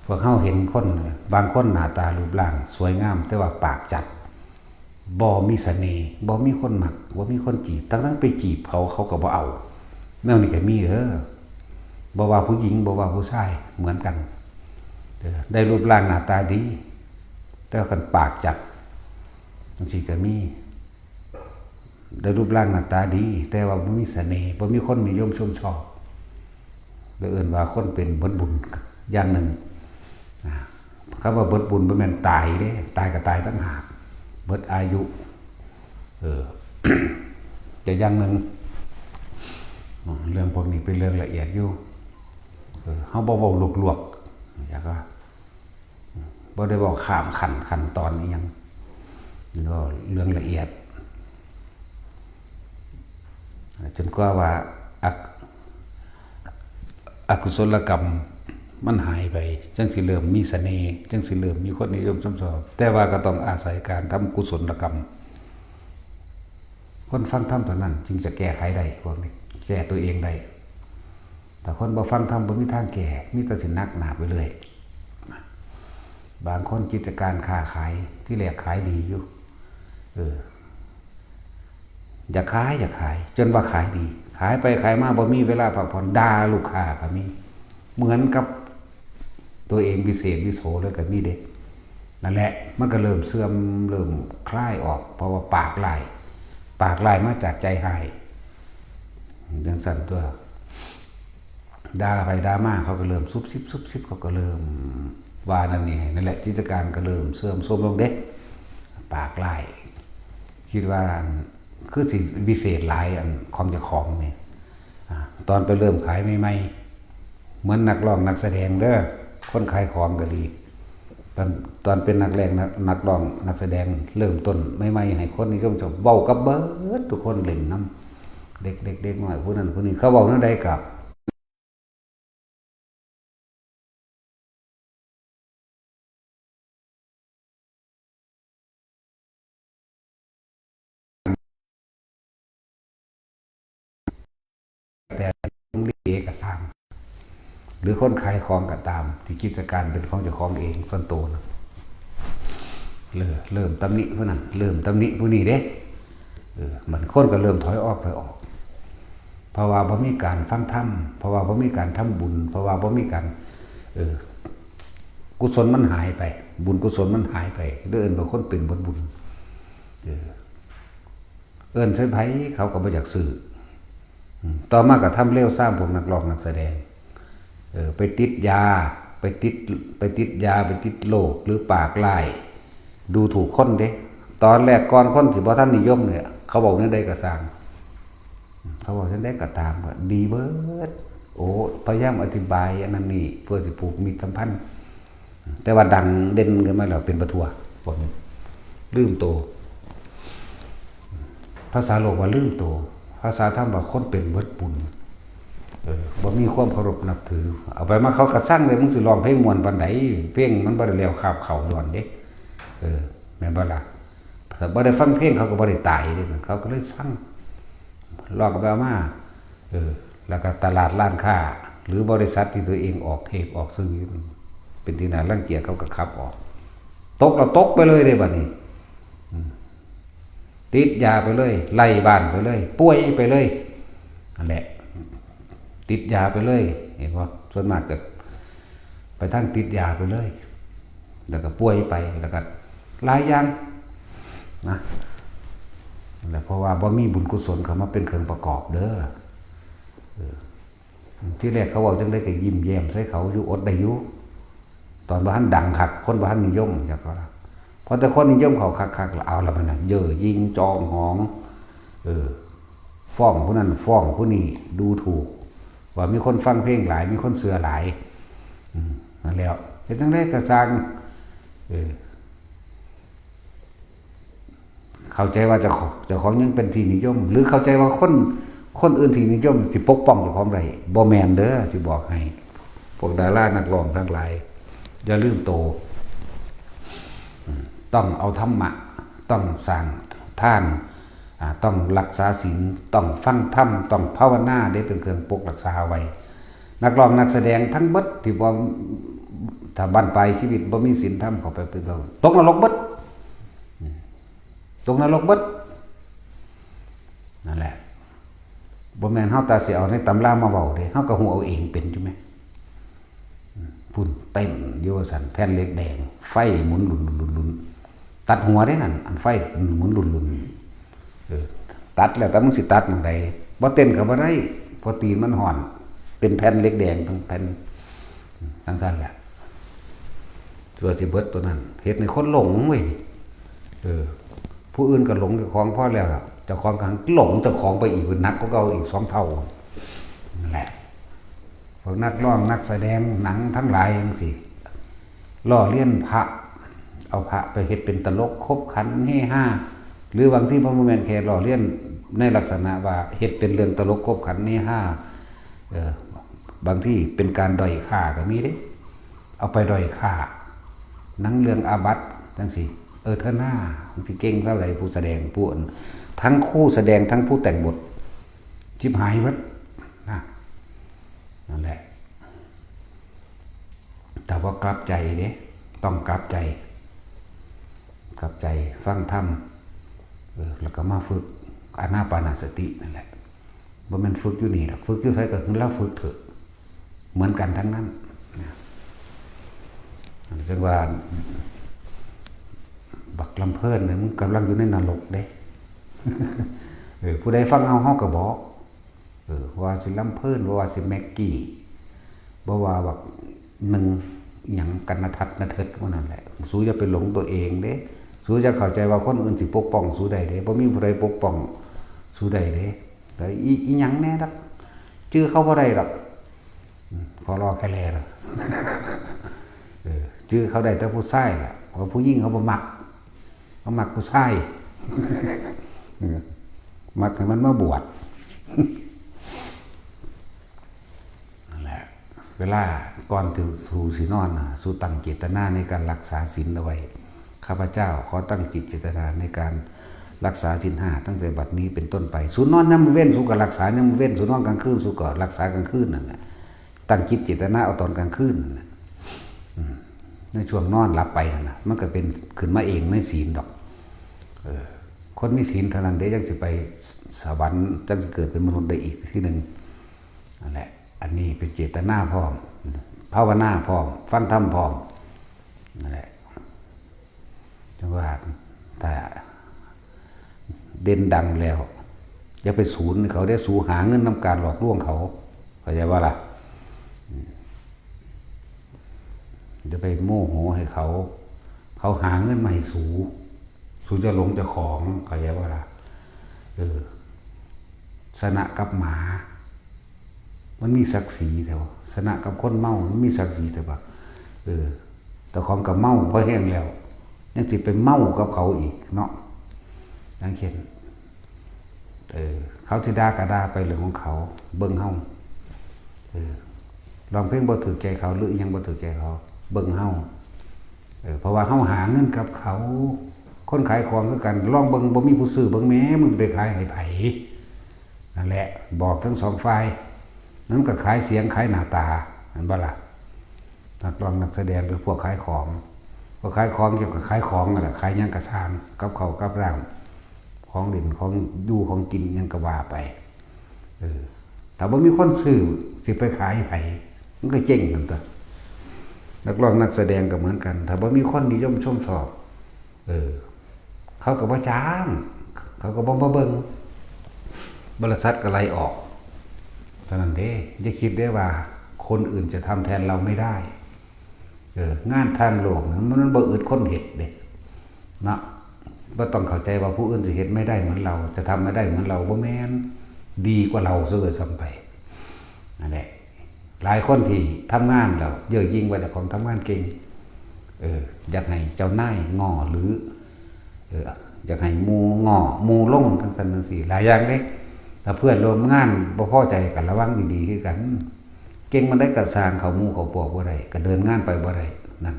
พวกเฮาเห็นคน บางคนหน้าตารูปร่างสวยงาม แต่ว่าปากจัด บ่มีเสน่ห์ บ่มีคนมัก บ่มีคนจีบ ทั้งๆ ไปจีบเขา เขาก็บ่เอา แนวนี้ก็มีเด้อ บ่ว่าผู้หญิง บ่ว่าผู้ชาย เหมือนกัน เออ ได้รูปร่างหน้าตาดี แต่ว่าคันปากจัด จั่งซี้ก็มี ได้รูปร่างหน้าตาดี แต่ว่าบ่มีเสน่ห์ บ่มีคนนิยมชมชอบ แล้วเอิ้นว่าคนเป็นเบิดบุญอย่างหนึ่ง นะ คำว่าเบิดบุญบ่แม่นตายเด้ ตายก็ตายต่างหาก เบิดอายุ เออ แต่อย่างหนึ่ง เรื่องพวกนี้เป็นเรื่องละเอียดอยู่ เออ เฮาบ่เว้าลวกๆ อยากว่า บ่ได้เว้าข้ามขั้น ขั้นตอนอิหยัง เว้าเรื่องละเอียด จนกว่าว่า อกุ- อกุศลกรรมมันหายไป จั่งสิเริ่มมีเสน่ห์ จั่งสิเริ่มมีคนนิยมชมชอบ แต่ว่าก็ต้องอาศัยการทำกุศลกรรม คนฟังธรรมเท่านั้นจึงจะแก้ไขได้ พวกนี้ แก้ตัวเองได้ ถ้าคนบ่ฟังธรรมบ่มีทางแก้ มีแต่สิหนักหนาไปเรื่อย บางคนกิจการค้าขาย ที่แรกขายดีอยู่ เออ อยากขาย อยากขาย จนว่าขายดี ขายไปขายมาบ่มีเวลาพักผ่อน ด่าลูกค้าก็มี เหมือนกับตัวเองวิเศษวิโสเลยก็มีเด้ นั่นแหละ มันก็เริ่มเสื่อม เริ่มคลายออก เพราะว่าปากร้าย ปากร้ายมาจากใจร้าย จั่งซั้นตั๊ว ด่าไปด่ามา เขาก็เริ่มซุบซิบซุบซิบ เขาก็เริ่มว่านั่นนี่ นั่นแหละ กิจการก็เริ่มเสื่อมโทรมลงเด้ ปากร้าย คิดว่าอัน คือสิวิเศษหลาย อันของเจ้าของนี่ อ่า ตอนไปเริ่มขายใหม่ๆ เหมือนนักร้องนักแสดงเด้อ คนขายของก็ดี ตอน ตอนเป็นนักแรง นัก- นักร้องนักแสดงเริ่มต้นใหม่ๆ ให้คนนิยมชม เว้ากับเบิดทุกคน เล่นนำ เด็กๆ เด็กน้อย ผู้นั้นผู้นี้ เขาเว้าแนวใดก็ แต่ลิเกก็ซ่าง หรือคนขายของก็ตาม ที่กิจการเป็นของเจ้าของเองส่วนตัวนะ เริ่ม- เริ่มตำหนิผู้นั้น เริ่มตำหนิผู้นี้เด้ เออ มันคนก็เริ่มถอยออกถอยออก เพราะว่าบ่มีการฟังธรรม เพราะว่าบ่มีการทำบุญ เพราะว่าบ่มีการ เออ กุศลมันหายไป บุญกุศลมันหายไป เด้อ เอิ้นว่าคนเป็นเบิดบุญ เออ เอิ้นใส่ไผเขาก็บ่อยากซื้อ อืม ต่อมาก็ทำเลวทรามพวกนักร้องนักแสดง เออ ไปติดยา ไปติด ไปติดยา ไปติดโรค หรือปากร้าย ดูถูกคนเด้ ตอนแรกก่อนคนสิบ่ทันนิยมเนี่ย เขาเว้าแนวใดก็ซ่าง เขาเว้าจั่งใดก็ตาม ก็ดีเบิด โอ้ พยายามอธิบายอันนั้นนี่ เพื่อสิผูกมิตรสัมพันธ์ แต่ว่าดังเด่นขึ้นมาแล้วเป็นบ่ทั่ว พวกนี้ ลืมโต ภาษาโลกว่าลืมโต ภาษาธรรมว่าคนเป็นเบิดปุน เออ บ่มีความเคารพนับถือ เอาไปมาเขาก็ซังเลย มึงสิร้องเพลงม่วนปานใด เพลงมันบ่ได้แล้วคาบเขาย้อนเด้ เออ แม่นบ่ล่ะ ถ้าบ่ได้ฟังเพลงเขาก็บ่ได้ตายเด้ เขาก็เลยซัง ร้องเอาไปเอามา เออ แล้วก็ตลาดร้านค้า หรือบริษัทที่ตัวเองออกเทปออกสื่ออยู่ เป็นที่น่ารังเกียจเขาก็ขับออก ตกแล้วตกไปเลยเด้บัดนี้ อืม ติดยาไปเลย ไร้บ้านไปเลย ป่วยไปเลย นั่นแหละ ติดยาไปเลย เห็นบ่ ส่วนมากก็ไปทางติดยาไปเลย แล้วก็ป่วยไป แล้วก็หลายอย่างนะ นั่นแหละ เพราะว่าบ่มีบุญกุศลเข้ามาเป็นเครื่องประกอบเด้อ เออ ทีแรกเขาเว้าจั่งใดก็ยิ้มแย้มใส่เขาอยู่ อดได้อยู่ ตอนบ่ทันดังคัก คนบ่ทันนิยม จักว่าล่ะ พอแต่คนนิยมเขาคักๆ แล้วเอาละบัดนั้น เย่อหยิ่งจองหอง เออ ฟ้องผู้นั้น ฟ้องผู้นี้ ดูถูก ว่ามีคนฟังเพลงหลาย มีคนเชื่อหลาย อืม นั่นแหละ เฮ็ดจั่งใดก็ซ่าง เออ เข้าใจว่าเจ้าของ เจ้าของยังเป็นที่นิยม หรือเข้าใจว่าคน คนอื่นที่นิยมสิปกป้องเจ้าของได้ บ่แม่นเด้อ สิบอกให้ พวกดารานักร้องทั้งหลาย อย่าลืมโต อืม ต้องเอาธรรมะ ต้องสร้างทาน อ่า ต้องรักษาศีล ต้องฟังธรรม ต้องภาวนาเด้ เป็นเครื่องปกรักษาไว้ นักร้องนักแสดงทั้งเบิดที่บ่ ถ้าบั้นปลายชีวิตบ่มีศีลธรรมเข้าไปเป็นต้น ตกนรกเบิด อืม ตกนรกเบิด นั่นแหละ บ่แม่นเฮาแต่สิเอาในตำรามาเว้าเด้ เฮาก็ฮู้เอาเองเป็นอยู่แหม อืม พุ่นเต็มอยู่ว่าซั่น แผ่นเหล็กแดง ไฟหมุนหลุนๆๆๆ ตัดหัวเด้นั่น อันไฟหมุนหลุนๆ เออ ตัดแล้วแต่มึงสิตัดหม่องใด บ่เต้นก็บ่ได้ เพราะตีนมันฮ้อน เป็นแผ่นเหล็กแดงทั้งแผ่น จั่งซั่นแหละ ตัวสิเบิดตัวนั้น เฮ็ดให้คนหลงเว้ย เออ ผู้อื่นก็หลงเจ้าของพอแล้ว เจ้าของก็หลงเจ้าของไปอีก หนักกว่าเก่าอีกสองเท่า นั่นแหละ พวกนักร้องนักแสดงหนังทั้งหลายจั่งซี้ ล้อเลียนพระ เอาพระไปเฮ็ดเป็นตลกขบขันเฮฮา หรือบางทีมันบ่แม่นแค่ล้อเลียนในลักษณะว่าเฮ็ดเป็นเรื่องตลกขบขันเฮฮา เออ บางทีเป็นการด้อยค่าก็มีเด้ เอาไปด้อยค่า หนังเรื่องอาบัติจั่งซี้ เออ เธอหน้า มันสิเก่งเท่าใดผู้แสดง ผู้อัน ทั้งคู่แสดงทั้งผู้แต่งบท ชิบหายหมดนะ นั่นแหละ แต่ว่ากลับใจเด้ ต้องกลับใจ กลับใจ ฟังธรรม เออ แล้วก็มาฝึกอานาปานสตินั่นแหละ บ่แม่นฝึกอยู่นี่ดอก ฝึกอยู่ไสก็คือลาวฝึกเถอะ เหมือนกันทั้งนั้นนะ จั่งว่า บักลำเพิ่นเนี่ย มึงกำลังอยู่ในนรกเด้ เออ ผู้ใดฟังเอา เฮาก็บอก เออ ว่าสิลำเพิ่น บ่ว่าสิแม็กกี้ บ่ว่าบักหนึ่งหยังกันนะทัดนะเทิดว่านั่นแหละ สูอย่าไปหลงตัวเองเด้ สูอย่าเข้าใจว่าคนอื่นสิปกป้องสูได้เด้ บ่มีผู้ใดปกป้องสูได้เด้ แต่อี อีหยังแน่ดอก จื่อเขาบ่ได้ดอก อืม ขอรอแค่แลดอก เออ จื่อเขาได้แต่ผู้ชายล่ะ เพราะผู้หญิงเขาบ่มัก เขามักผู้ชาย เออ มักให้มันมาบวช นั่นแหละ เวลาก่อนที่สูสินอนนะ สูตั้งเจตนาในการรักษาศีลเอาไว้ ข้าพเจ้าขอตั้งจิตเจตนาในการรักษาศีลห้าตั้งแต่บัดนี้เป็นต้นไป สูนอนยามมื้อเว็น สูก็รักษายามมื้อเว็น สูนอนกลางคืน สูก็รักษากลางคืนนั่นแหละ ตั้งจิตเจตนาเอาตอนกลางคืนนั่นแหละ อืม ในช่วงนอนหลับไปนั่นน่ะ มันก็เป็นขึ้นมาเองในศีลดอก เออ คนมีศีลเท่านั้นเด้ จั่งสิไปสวรรค์ จั่งสิเกิดเป็นมนุษย์ได้อีกทีหนึ่ง นั่นแหละ อันนี้เป็นเจตนาพร้อม ภาวนาพร้อม ฟังธรรมพร้อม นั่นแหละ จั่งว่า ถ้า เด่นดังแล้ว อย่าไปสูนเขาได้ สูหาเงินนำการหลอกลวงเขา เข้าใจว่าล่ะ จะไปโมโหให้เขา เขาหาเงินมาให้สู สูจะหลงเจ้าของ เข้าใจว่าล่ะ เออ ชนะกับหมา มันมีศักดิ์ศรีแต่ว่า ชนะกับคนเมา มันมีศักดิ์ศรีแต่ว่า เออ เจ้าของก็เมาพอแห้งแล้ว ยังสิไปเมากับเขาอีกเนาะ อย่างเช่น เออ เขาสิด่าก็ด่าไปเรื่องของเขา เบิ่งเฮา เออ ร้องเพลงบ่ถูกใจเขา หรืออิหยังบ่ถูกใจเขา เบิ่งเฮา เออ เพราะว่าเฮาหาเงินกับเขา คนขายของคือกัน ลองเบิ่ง บ่มีผู้ซื้อ เบิ่งแหม มึงไปขายให้ไผ นั่นแหละ บอกทั้งสองฝ่าย นั่นก็ขายเสียง ขายหน้าตา เห็นบ่ล่ะ นักร้องนักแสดง หรือพวกขายของ พวกขายของเกี่ยวกับขายของนั่นแหละ ขายหยังกะซ่าง กับข้าวกับน้ำ ของเล่น ของอยู่ของกิน หยังก็ว่าไป เออ ถ้าบ่มีคนซื้อ สิไปขายให้ไผ มันก็เจ๊งกันตั๊ว นักร้องนักแสดงก็เหมือนกัน ถ้าบ่มีคนนิยมชมชอบ เออ เขาก็บ่จ้าง เขาก็บ่มาเบิ่ง บริษัทก็ไล่ออก เท่านั้นเด้ อย่าคิดเด้ว่าคนอื่นจะทำแทนเราไม่ได้ เออ งานทางโลกนั้นมันบ่อึดคนเฮ็ดเด้ เนาะ บ่ต้องเข้าใจว่าผู้อื่นสิเฮ็ดไม่ได้เหมือนเรา จะทำไม่ได้เหมือนเรา บ่แม่น ดีกว่าเราซะด้วยซ้ำไป นั่นแหละ หลายคนที่ทำงานแล้วเย่อหยิ่งว่าเจ้าของทำงานเก่ง เออ อยากให้เจ้านายง้อ หรือ เออ อยากให้หมู่ง้อ หมู่ลงจั่งซั้นจั่งซี้ หลายอย่างเด้ ถ้าเพื่อนร่วมงานบ่พอใจก็ระวังดีๆคือกัน เก่งปานใดก็ซ่าง เข้าหมู่เข้าพวกบ่ได้ ก็เดินงานไปบ่ได้ นั่น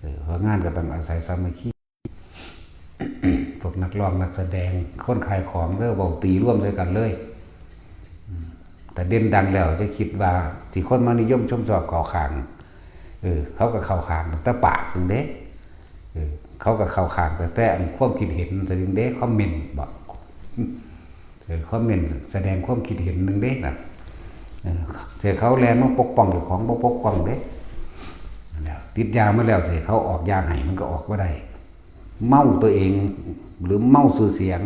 เออ เพราะงานก็ต้องอาศัยสามัคคี พวกนักร้องนักแสดง คนขายของเด้อ เว้าตีรวมใส่กันเลย อืม แต่เด่นดังแล้วจะคิดว่าที่คนมานิยมชมชอบเข้าข้าง เออ เขาก็เข้าข้างตั้งแต่ปากนั่นเด้ เออ เขาก็เข้าข้างตั้งแต่อันความคิดเห็นซะนั่นเด้ คอมเมนต์บอก เออ คอมเมนต์แสดงความคิดเห็นหนึ่งเด้น่ะ เออ แต่เขาแล่นมาปกป้องเจ้าของ บ่ปกป้องเด้ นั่นแหละ ติดยามาแล้ว แต่เขาออกยาให้มันก็ออกบ่ได้ เมาตัวเอง หรือเมาชื่อเสียง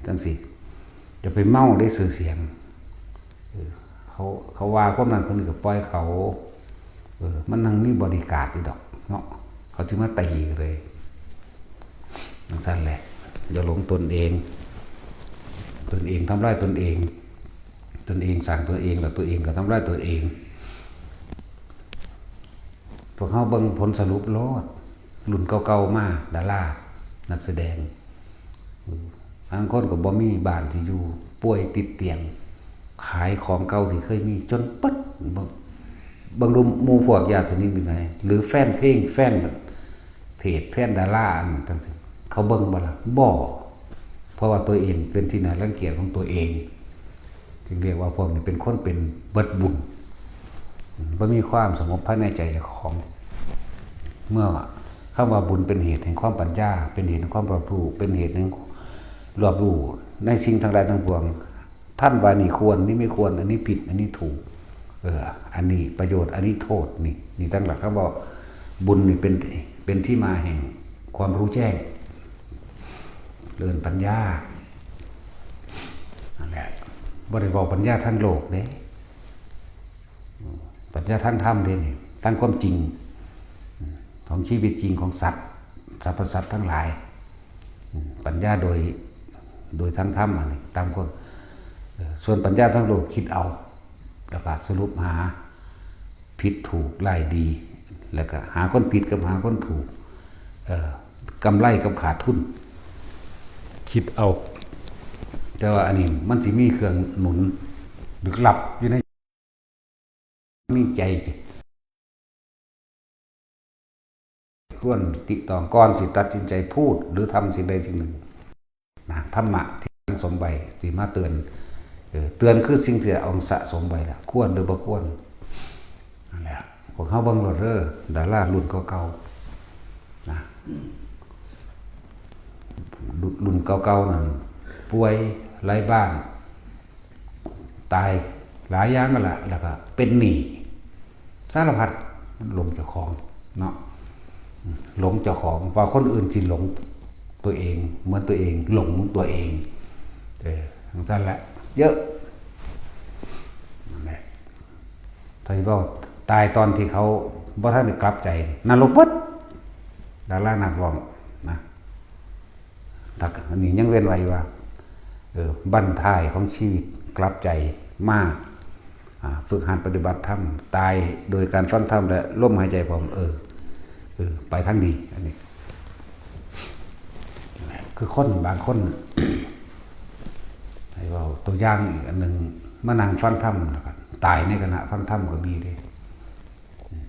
จั่งซี้ จะไปเมาได้ชื่อเสียง เออ เขา เขาว่าคนนั้นคนนี้ก็ปล่อยเขา เออ มันยังมีบอดี้การ์ดอยู่ดอกเนาะ เขาสิมาตีเลย จั่งซั้นแหละ อย่าหลงตนเอง ตนเองทำร้ายตนเอง ตนเองสร้างตัวเอง แล้วตัวเองก็ทำร้ายตัวเอง พวกเฮาเบิ่งผลสรุปโลด รุ่นเก่าๆมา ดารา นักแสดง บางคนก็บ่มีบ้านที่อยู่ ป่วยติดเตียง ขายของเก่าที่เคยมีจนเบิด เบิ่ง เบิ่งดูหมู่พวกญาติสนิทมิตรสหาย หรือแฟนเพลง แฟนเพจ แฟนดาราอันนั้นจั่งซี้ เขาเบิ่งบ่ล่ะ บ่ เพราะว่าตัวเองเป็นที่น่ารังเกียจของตัวเอง จึงเรียกว่าพวกนี้เป็นคนเป็นเบิดบุญ บ่มีความสงบภายในใจเจ้าของ เมื่อคำว่าบุญเป็นเหตุแห่งความปัญญา เป็นเหตุแห่งความรอบรู้ เป็นเหตุแห่งรอบรู้ในสิ่งทั้งหลายทั้งปวง ท่านว่านี่ควร นี่ไม่ควร อันนี้ผิด อันนี้ถูก เออ อันนี้ประโยชน์ อันนี้โทษ นี่ นี่ตั้งหลัก คำว่าบุญนี่เป็น เป็นที่มาแห่งความรู้แจ้ง เรื่องปัญญา นั่นแหละ บ่ได้เว้าปัญญาทางโลกเด้ ปัญญาทางธรรมเด้นี่ ทางความจริง ของชีวิตจริงของสัตว์ สรรพสัตว์ทั้งหลาย ปัญญาโดย โดยทางธรรมอันนี้ ตามคน เอ่อ ส่วนปัญญาทางโลกคิดเอา แล้วก็สรุปหาผิดถูกร้ายดี แล้วก็หาคนผิดกับหาคนถูก เอ่อ กำไรกับขาดทุน คิดเอา แต่ว่าอันนี้มันสิมีเครื่องหนุนลึกลับอยู่ใน มีใจ ควรติตรองก่อนสิตัดสินใจพูดหรือทำสิ่งใดสิ่งหนึ่ง นะ ธรรมะที่สั่งสมไว้สิมาเตือน เออ เตือนคือสิ่งที่เอาสะสมไว้ล่ะ ควรหรือบ่ควร นั่นแหละ พวกเฮาเบิ่งโลดเด้อ ดารารุ่นเก่าๆ นะ รุ่น รุ่นเก่าๆ นั่น ป่วยไร้บ้าน ตายหลายอย่างนั่นแหละ แล้วก็เป็นหนี้ สารพัด มันหลงเจ้าของเนาะ หลงเจ้าของ ว่าคนอื่นสิหลง ตัวเอง เหมือนตัวเองหลงตัวเอง เออจังซั่นแหละ เยอะ นั่นแหละ ถ้าสิเว้าตายตอนที่เขาบ่ทันได้กลับใจ นรกเบิด ดารานักร้องนะ ถ้าอันนี้ยังเว้นไว้ว่า เออ บั้นท้ายของชีวิตกลับใจมา อ่า ฝึกหัดปฏิบัติธรรม ตายโดยการฟังธรรมและลมหายใจพร้อม เออ เออ ไปทางนี้ อันนี้ คือคนบางคน ให้เว้าตัวอย่างอีกอันหนึ่ง มานั่งฟังธรรมแล้วก็ตายในขณะฟังธรรมก็มีเด้ อืม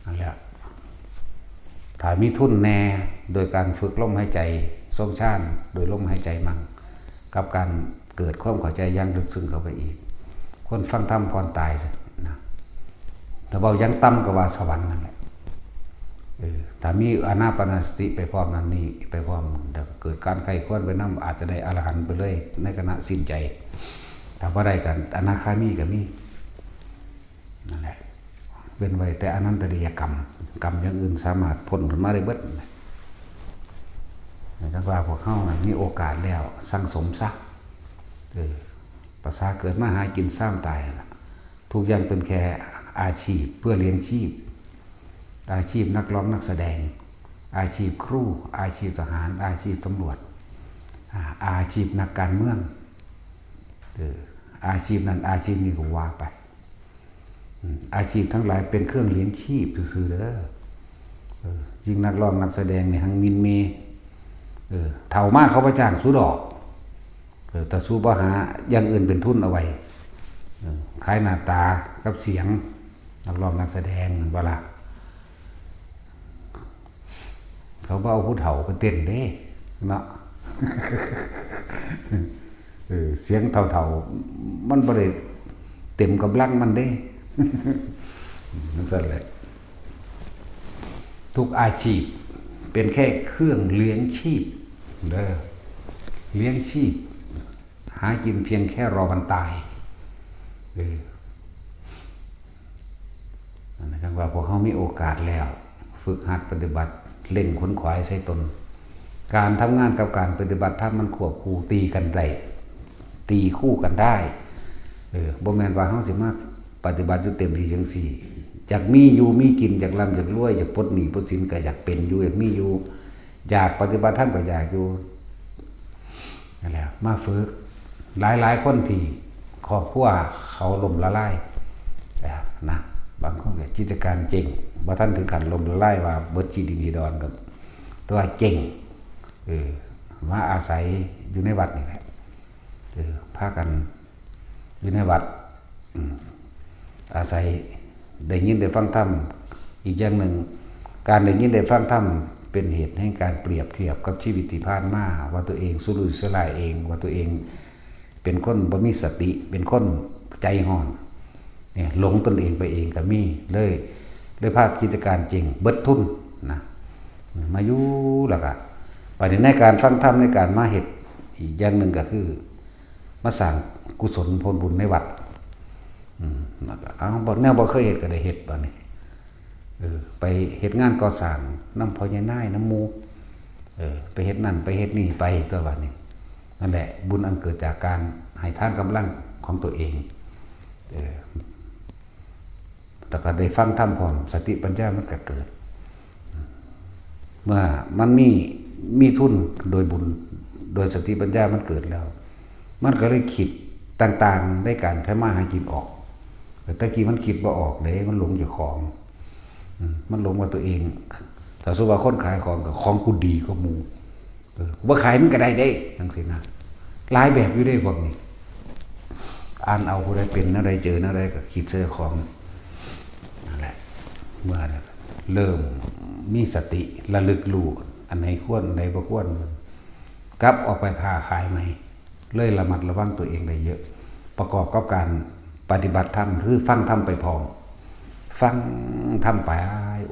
นั่นแหละ ถ้ามีทุนแน่ โดยการฝึกลมหายใจ ทรงฌาน โดยลมหายใจมั่ง กับการเกิดความเข้าใจอย่างลึกซึ้งเข้าไปอีก คนฟังธรรมก่อนตายซะนะ ถ้าเว้าอย่างต่ำก็ว่าสวรรค์นั่นแหละ เออ ถ้ามีอานาปานสติไปพร้อมนั่นนี่ ไปพร้อม เดี๋ยวเกิดการใคร่ครวญไปนำ อาจจะได้อรหันต์ไปเลย ในขณะสิ้นใจ ถ้าบ่ได้ก็อนาคามีก็มี นั่นแหละ เว้นไว้แต่อนันตริยกรรม กรรมอย่างอื่นสามารถพ้นขึ้นมาได้เบิด จังว่าพวกเฮานะมีโอกาสแล้วสั่งสมซะ เออ ประสาเกิดมาหากินซ้ำตายล่ะ ทุกอย่างเป็นแค่อาชีพเพื่อเลี้ยงชีพ อาชีพนักร้องนักแสดง อาชีพครู อาชีพทหาร อาชีพตำรวจ อ่า อาชีพนักการเมือง เออ อาชีพนั้นอาชีพนี้ก็ว่าไป อืม อาชีพทั้งหลายเป็นเครื่องเลี้ยงชีพซื่อๆเด้อ เออ ยิ่งนักร้องนักแสดงนี่หังหมิ่นเหม่ เออ เฒ่ามาเขาบ่จ้างสูดอก เออ ถ้าสูบ่หาอย่างอื่นเป็นทุนเอาไว้ เออ ขายหน้าตากับเสียง นักร้องนักแสดงแม่นบ่ล่ะ เขาบ่เอาผู้เฒ่าไปเต้นเด้ เนาะ เออ เสียงเฒ่าๆ มันบ่ได้เต็มกำลังมันเด้ จังซั่นแหละ ทุกอาชีพเป็นแค่เครื่องเลี้ยงชีพเด้อ เลี้ยงชีพ หากินเพียงแค่รอวันตาย เออ นั่นนะ จังว่าพวกเฮามีโอกาสแล้ว ฝึกหัดปฏิบัติ เร่งขวนขวายใส่ตน การทำงานกับการปฏิบัติธรรมมันควบคู่ตีกันได้ ตีคู่กันได้ เออ บ่แม่นว่าเฮาสิมาปฏิบัติอยู่เต็มที่จังซี่ อยากมีอยู่มีกิน อยากร่ำอยากรวย อยากปลดหนี้ปลดสินก็อยากเป็นอยู่ อยากมีอยู่ อยากปฏิบัติธรรมก็อยากอยู่ นั่นแหละ มาฝึก หลายๆคนที่ครอบครัวเขาล่มละลาย นะ บางคนก็กิจการเจ๊ง บ่ทันถึงขั้นล่มละลายว่าเบิดขี้ดินขี้ดอนดอก แต่ว่าเจ๊ง เออ มาอาศัยอยู่ในวัดนี่แหละ เออ พากันอยู่ในวัด อืม อาศัยได้ยินได้ฟังธรรม อีกอย่างหนึ่ง การได้ยินได้ฟังธรรมเป็นเหตุแห่งการเปรียบเทียบกับชีวิตที่ผ่านมา ว่าตัวเองสุรุ่ยสุร่ายเอง ว่าตัวเองเป็นคนบ่มีสติ เป็นคนใจฮ้อน เนี่ย หลงตนเองไปเองก็มี เลย เลยพากิจการเจ๊งเบิดทุนนะ มาอยู่แล้วก็ บัดนี้ในการฟังธรรม ในการมาเฮ็ด อีกอย่างหนึ่งก็คือ มาสร้างกุศลผลบุญในวัด อืม แล้วก็ เอา บ่ แนวบ่เคยเฮ็ดก็ได้เฮ็ดบัดนี้ เออ ไปเฮ็ดงานก่อสร้างนำพ่อใหญ่นายนำหมู่ เออ ไปเฮ็ดนั่นไปเฮ็ดนี่ไปตัวบัดนี้ นั่นแหละ บุญอันเกิดจากการให้ทานกำลังของตัวเอง เออ แล้วก็ได้ฟังธรรมพร้อม สติปัญญามันก็เกิด เมื่อมันมี มีทุนโดยบุญ โดยสติปัญญามันเกิดแล้ว มันก็เลยคิดต่างๆในการทำมาหากินออก แต่ตะกี้มันคิดบ่ออกเด้ มันหลงเจ้าของ อืม มันหลงว่าตัวเอง ถ้าสมมุติว่าคนขายของก็ "ของกูดีกว่าหมู่ เออ กูบ่ขายมึงก็ได้เด้" จังซี่นะ หลายแบบอยู่เด้พวกนี้ อ่านเอา ผู้ใดเป็นแนวใด เจอแนวใดก็คิดใส่เจ้าของ นั่นแหละ เมื่อเริ่มมีสติระลึกรู้ อันไหนควร อันไหนบ่ควร กลับออกไปค้าขายใหม่ เลยระมัดระวังตัวเองได้เยอะ ประกอบกับการปฏิบัติธรรม คือฟังธรรมไปพร้อม ฟังธรรมไป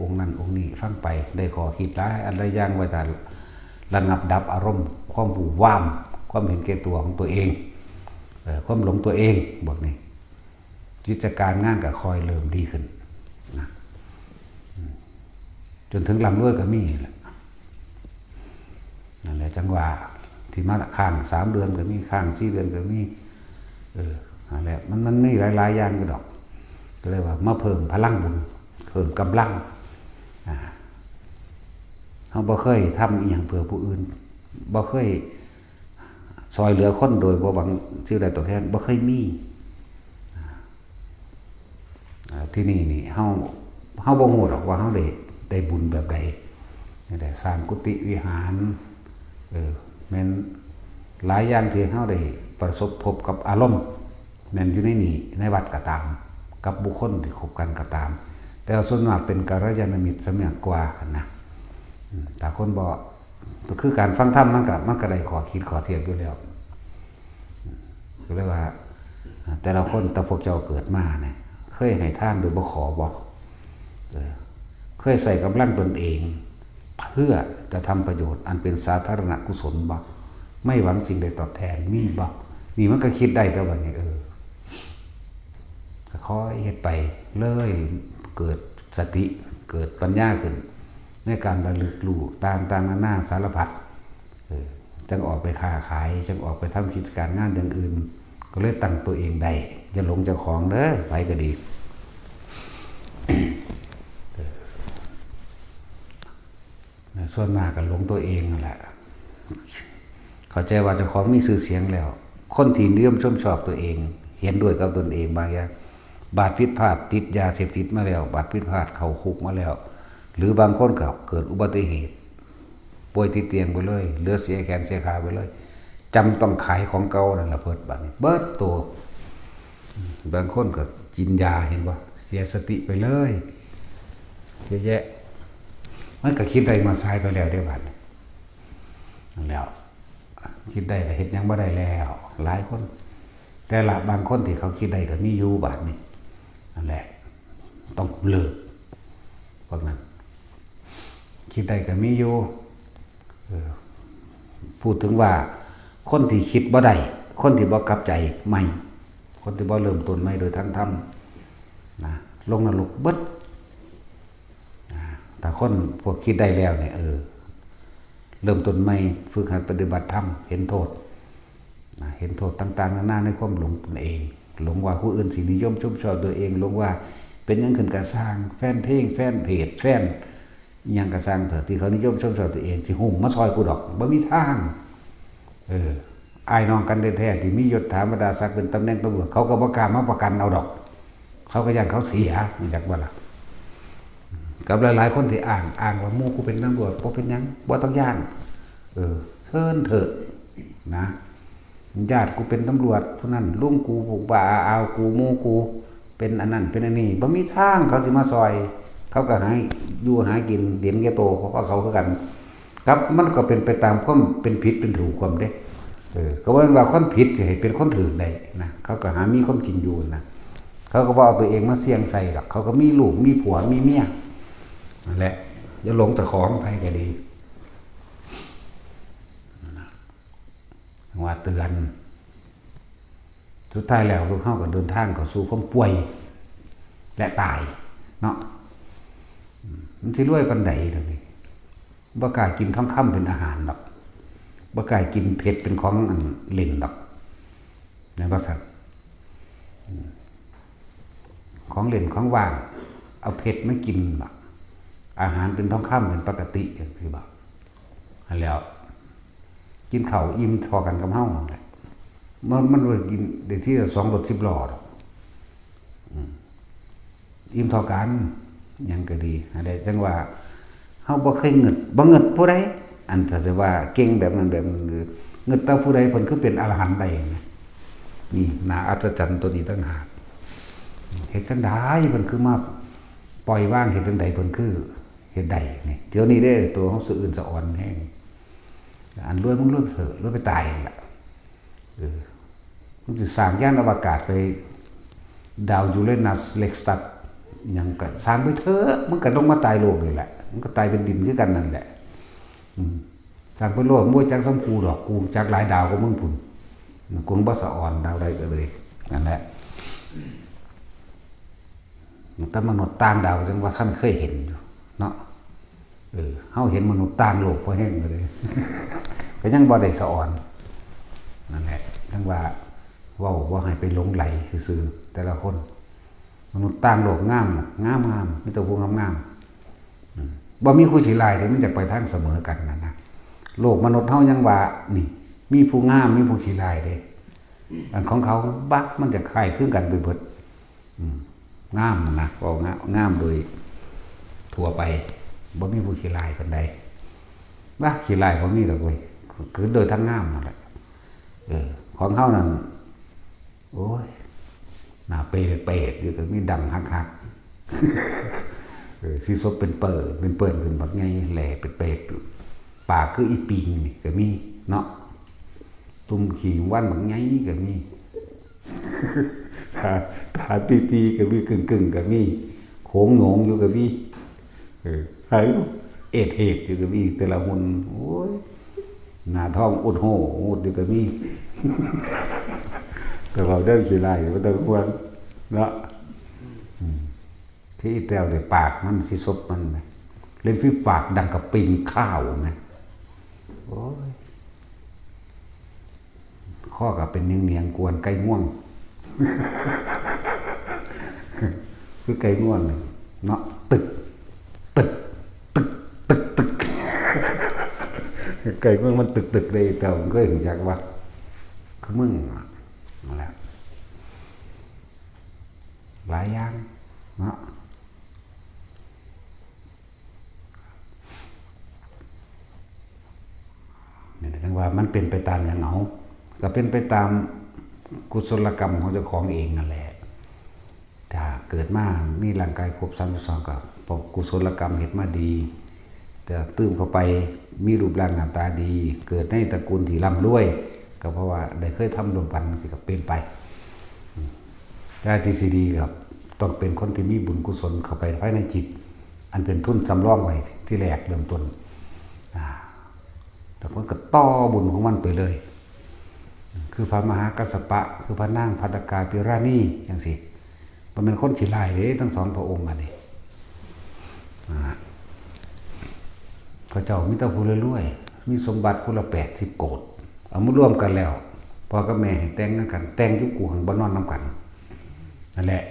องค์นั้นองค์นี้ ฟังไป ได้ข้อคิดหลายอันหลายอย่าง ไว้ถ้าระงับดับอารมณ์ ความวู่วาม ความเห็นแก่ตัวของตัวเอง เอ่อ ความหลงตัวเอง พวกนี้ กิจการงานก็ค่อยเริ่มดีขึ้นนะ อืม จนถึงร่ำรวยก็มีแหละ จั่งว่าที่มาค้างสามเดือนก็มี ค้างสี่เดือนก็มี เออ นั่นแหละ มัน มันมีหลายๆอย่างอยู่ดอก ก็เลยว่ามาเพิ่มพลังบุญ เพิ่มกำลัง อ่า เฮาบ่เคยทำอีหยังเพื่อผู้อื่น บ่เคยซ่อยเหลือคนโดยบ่หวังสิ่งใดตอบแทน บ่เคยมี อ่า ที่นี่นี่ เฮา เฮาบ่ฮู้ดอกว่าเฮาได้ ได้บุญแบบใด นี่แหละ สร้างกุฏิวิหาร เออ แม่นหลายอย่างที่เฮาได้ประสบพบกับอารมณ์ แม่นอยู่ในนี่ ในวัดก็ตาม กับบุคคลที่คบกันก็ตาม แต่ว่าส่วนมากเป็นกัลยาณมิตรซะมากกว่าหั่นนะ อืม ถ้าคนบ่ ก็คือการฟังธรรมมันก็ มันก็ได้ข้อคิดข้อเทียบอยู่แล้ว ก็เลยว่า อ่า แต่ละคน แต่พวกเจ้าเกิดมาเนี่ย เคยให้ทานโดยบ่ขอบ่ เออ เคยใส่กำลังตนเอง เพื่อจะทำประโยชน์อันเป็นสาธารณกุศลบ่ ไม่หวังสิ่งใดตอบแทน มีบ่ นี่มันก็คิดได้แต่บัดนี้ เออ ก็ค่อยเฮ็ดไปเลย เกิดสติ เกิดปัญญาขึ้น ในการระลึกรู้ต่างๆนานาสารพัด เออ จั่งออกไปค้าขาย จั่งออกไปทำกิจการงานอย่างอื่น ก็เลยตั้งตัวเองได้ อย่าหลงเจ้าของเด้อ ไผก็ดี ส่วนมากก็หลงตัวเองนั่นแหละ เข้าใจว่าเจ้าของมีชื่อเสียงแล้ว คนที่นิยมชมชอบตัวเอง เห็นด้วยกับตนเองบางอย่าง บาดผิดพลาดติดยาเสพติดมาแล้ว บาดผิดพลาดเข้าคุกมาแล้ว หรือบางคนก็เกิดอุบัติเหตุ ป่วยติดเตียงไปเลย เหลือเสียแขนเสียขาไปเลย จำต้องขายของเก่านั่นล่ะเบิดบัดนี้ เบิดโต บางคนก็กินยา เห็นบ่ เสียสติไปเลย เยอะแยะ มันก็คิดได้มาสายไปแล้วเด้บัดนี้ นั่นแหล้ว คิดได้ก็เฮ็ดหยังบ่ได้แล้ว หลายคน แต่ละบางคนที่เขาคิดได้ก็มีอยู่บัดนี้ นั่นแหละ ต้องเลิก พวกนั้น คิดได้ก็มีอยู่ เออ พูดถึงว่าคนที่คิดบ่ได้ คนที่บ่กลับใจใหม่ คนที่บ่เริ่มต้นใหม่โดยทางธรรมนะ ลงนรกเบิด อ่า ถ้าคนพวกคิดได้แล้วเนี่ย เออ เริ่มต้นใหม่ ฝึกหัดปฏิบัติธรรม เห็นโทษ นะ เห็นโทษต่างๆนานาในความหลงตนเอง หลงว่าผู้อื่นสินิยมชมชอบตัวเอง หลงว่าเป็นหยังขึ้นกะซ่าง แฟนเพลง แฟนเพจ แฟนอิหยังกะซ่างเถอะ ที่เขานิยมชมชอบตัวเอง สิฮุ่มมาซอยกูดอก บ่มีทาง เออ อ้ายน้องกันแท้ๆ ที่มียศถาบรรดาศักดิ์เป็นตำแหน่งตำรวจ เขาก็บ่กล้ามาประกันเอาดอก เขาก็ย้านเขาเสีย รู้จักบ่ล่ะ กับหลายๆคนที่อ้าง อ้างว่าหมู่กูเป็นตำรวจ บ่เป็นหยัง บ่ต้องย้าน เออ เชิญเถอะ นะ ญาติกูเป็นตำรวจ ผู้นั้นลุงกู ปู่ป้าอาอาวกู หมู่กู เป็นอันนั้น เป็นอันนี้ บ่มีทางเขาสิมาซอย เขาก็หาอยู่หากิน เห็นแก่โต เพราะว่าเขาคือกัน ครับ มันก็เป็นไปตามความเป็นผิดเป็นถูกความเด้ เออ ก็ว่าว่าคนผิดสิให้เป็นคนถูกได้นะ เขาก็หามีความจริงอยู่นะ เขาก็บ่เอาตัวเองมาเสี่ยงใส่ดอก เขาก็มีลูก มีผัว มีเมีย นั่นแหละ อย่าหลงเจ้าของ ไผก็ดี ว่าเตือน สุดท้ายแล้วพวกเฮาก็เดินทางเข้าสู่ความป่วย และตาย เนาะ มันสิรวยปานใดเดี๋ยวนี้ บ่กล้ากินทองคำเป็นอาหารดอก บ่กล้ากินเพชรเป็นของอันเล่นดอก แม่นบ่ซั่น อืม ของเล่นของว่าง เอาเพชรมากินบ่ อาหารเป็นทองคำเป็นปกติจังซี่บ่ อันแล้ว กินข้าวอิ่มเท่ากันกับเฮานั่นแหละ มัน มันบ่ได้กินได้ทีละสองรถสิบล้อดอก อืม อิ่มเท่ากัน หยังก็ดี อันใดจั่งว่า เฮาบ่เคยงึด บ่งึดผู้ใด อันถ้าสิว่าเก่งแบบนั้นแบบนี้ งึดแต่ผู้ใดเพิ่นคือเป็นอรหันต์ได้นะ นี่ น่าอัศจรรย์ตัวนี้ต่างหาก เฮ็ดจั่งใดเพิ่นคือมาปล่อยวาง เฮ็ดจั่งใดเพิ่นคือเฮ็ดได้นี่ เดี๋ยวนี้เด้ ตัวเฮาสะอื้นสะออนแฮง อันรวยมึงรวยไปเถอะ รวยไปตายนั่นแหละ เออ มึงสิสร้างยานอวกาศไปดาวยูเรนัส เล็กสตัด หยังก็สร้างไปเถอะ มึงก็ต้องมาตายโลกนี่แหละ มึงก็ตายเป็นดินคือกันนั่นแหละ อืม สร้างไปโลด มึงบ่จักส่ำกูดอก กูจักหลายดาวกว่ามึงพุ้น กูบ่สะออนดาวใดก็เลย นั่นแหละ แต่มนุษย์ต่างดาวจั่งว่าทันเคยเห็นอยู่ เนาะ เออ เฮาเห็นมนุษย์ต่างโลกพอแฮงเลย ก็ยังบ่ได้สะออน นั่นแหละ จั่งว่าเว้าบ่ให้ไปหลงใหลซื่อๆ แต่ละคน มนุษย์ต่างโลกงาม งามๆ มีแต่ผู้งามๆ อืม บ่มีผู้ขี้ร้ายเด้ มันจะไปทางเสมอกันนั่นนะ โลกมนุษย์เฮายังว่า นี่ มีผู้งาม มีผู้ขี้ร้ายเด้ อันของเขาบัก มันจะคล้ายคลึงกันไปเบิด อืม งามนะ เว้างาม งามโดยทั่วไป บ่มีผู้ขี้ร้ายปานใด ว่าขี้ร้ายบ่มีดอกเว้ย คือโดยทางงามนั่นแหละ เออ ของเฮานั่น โอ้ย หน้าเปรตๆ อยู่ก็มี ดั้งหักๆ เออ สิสบเป็นเปิด เป็นเปิด เป็นบักใหญ่ แหล่เป็นเปรต ปากคืออีปิงนี่ก็มีเนาะ ตุ่มขี้วันบักใหญ่ก็มี ตา ตาตีๆ ก็มี กึ่งๆ ก็มี โขงโหงงอยู่ก็มี เออ ไอ้เอดเหดอยู่ก็มี แต่ละคน โอ้ย หน้าท้องอุดโหอุดอยู่ก็มี แต่เว้าเรื่องขี้ร้ายบ่ต้องห่วงเนาะ อืม ที่แต้วได้ปากมันสิสบมันไหม เล่นฟีฟากดังกับปิงข้าวไหม โอ้ย ข้อก็เป็นเนียงๆ กวนไก่ง่วง คือไก่ง่วงนี่เนาะ ตึก ตึก ตึก ตึก ตึก ไก่ง่วงมันตึกๆ เลย แต่ผมเคยรู้จักว่า คือมึงนั่นแหละ หลายอย่างเนาะ นี่จั่งว่ามันเป็นไปตามหยัง เอา ก็เป็นไปตามกุศลกรรมของเจ้าของเองนั่นแหละ ถ้าเกิดมามีร่างกายครบสามสิบสอง ก็เพราะกุศลกรรมเฮ็ดมาดี แต่ตื่มเข้าไปมีรูปร่างหน้าตาดี เกิดในตระกูลที่ร่ำรวย ก็เพราะว่าได้เคยทำร่วมกัน สิก็เป็นไป แต่ที่สิดีครับ ต้องเป็นคนที่มีบุญกุศลเข้าไปภายในจิต อันเป็นทุนสำรองไว้ที่แรกเริ่มต้น อ่า แล้วมันก็ต่อบุญของมันไปเลย คือพระมหากัสสปะ คือพระนางภัททกาภิราณี จั่งซี้ มันเป็นคนขี้ร้ายเด้ ทั้งสองพระองค์อันนี้ อ่า เขาเจ้ามีแต่ผู้รวยๆ มีสมบัติผู้ละแปดสิบโกฏ เอามารวมกันแล้ว พ่อกับแม่ให้แต่งงานกัน แต่งอยู่กูหังบ่นอนนำกัน นั่นแหละ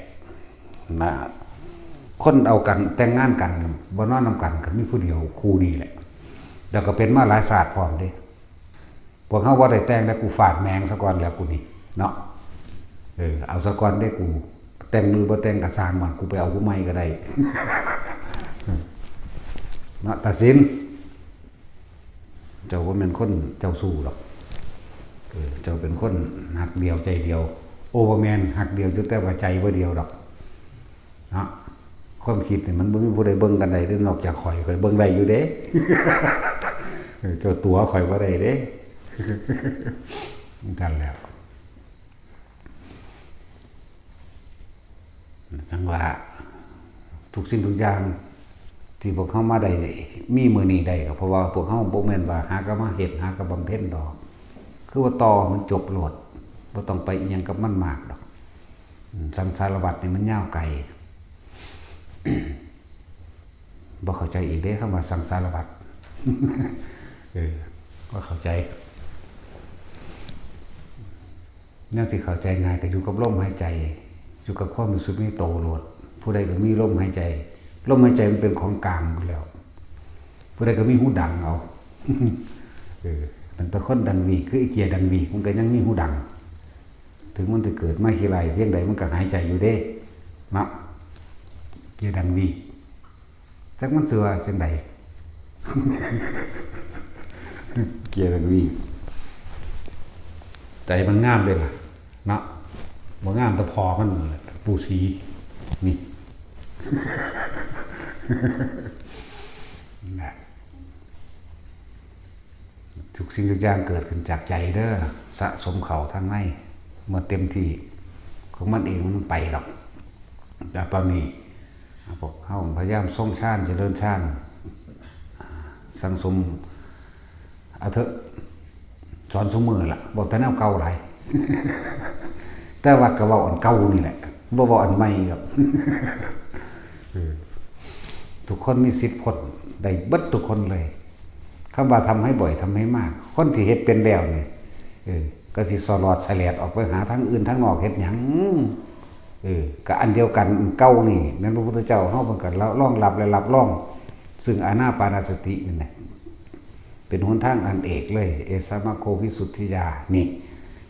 นะ คนเอากันแต่งงานกัน บ่นอนนำกัน ก็มีผู้เดียวคู่นี้แหละ แล้วก็เป็นมาหลายชาติพร้อมเด้ พวกเฮาบ่ได้แต่งแล้ว กูฟาดแม่งซะก่อนแล้วกูนี่ เนาะ เออ เอาซะก่อนเด้กู แต่งหรือบ่แต่งก็ช่างมัน กูไปเอาผู้ใหม่ก็ได้ เนาะ ตัดสิน เจ้าบ่แม่นคนเจ้าชู้ดอก เออ เจ้าเป็นคนฮักเดียวใจเดียว โอ้ บ่แม่น ฮักเดียวอยู่แต่ว่าใจบ่เดียวดอก เนาะ ความคิดนี่มันบ่มีผู้ใดเบิ่งกันได้เด้ นอกจากข้อย ข้อยเบิ่งได้อยู่เด้ เออ เจ้าตั๋วข้อยบ่ได้เด้ จั่งซั้นแหล้ว จั่งว่า ทุกสิ่งทุกอย่างที่พวกเฮามาได้ มีมื้อนี้ได้ ก็เพราะว่าพวกเฮาบ่แม่นว่าหาก็มาเฮ็ด หาก็บำเพ็ญดอก คือว่าต่อมันจบโลด บ่ต้องไปอิหยังกับมันมากดอก อืม สังสารวัฏนี่มันยาวไกล บ่เข้าใจอีกเด้ คำว่าสังสารวัฏ เออ บ่เข้าใจ แนวที่เข้าใจง่ายก็อยู่กับลมหายใจ อยู่กับความรู้สึกในโตโลด ผู้ใดก็มีลมหายใจ ลมหายใจมันเป็นของกลางอยู่แล้ว ผู้ใดก็มีหูดังเอา เออ ตั้งแต่คนดังหวีก คือไอ้เกียร์ดังหวีก มันก็ยังมีหูดัง ถึงมันจะเกิดมาขี้ร้ายเพียงใด มันก็หายใจอยู่เด้ เนาะ เกียร์ดังหวีก จักมันสิว่าจั่งใด เกียร์ดังหวีก ใจมันงามเด้ล่ะ เนาะ บ่งามแต่พ่อมันนั่นแหละ ปู่ศรี นี่ นะ ทุกสิ่งทุกอย่างเกิดขึ้นจากใจเด้อ สะสมเข้าทางใน เมื่อเต็มที่ของมันเองมันไปดอก แต่ตอนนี้ พวกเฮาพยายามทรงฌาน เจริญฌาน สั่งสม เอาเถอะ สอนซุมื้อล่ะ เว้าแต่แนวเก่าหลาย แต่ว่าก็เว้าอันเก่านี่แหละ บ่เว้าอันใหม่ดอก เออ ทุกคนมีสิทธิ์พ้นได้เบิดทุกคนเลย คำว่าทำให้บ่อย ทำให้มาก คนที่เฮ็ดเป็นแล้วนี่ เออ ก็สิสลอดสะแหลดออกไปหาทางอื่นทางนอกเฮ็ดหยัง เออ ก็อันเดียวกันเก่านี่ แม่นพระพุทธเจ้าเฮาเพิ่นก็รองรับและรับรอง ซึ่งอานาปานสตินี่แหละ เป็นหนทางอันเอกเลย เอสะมะโควิสุทธิยา นี่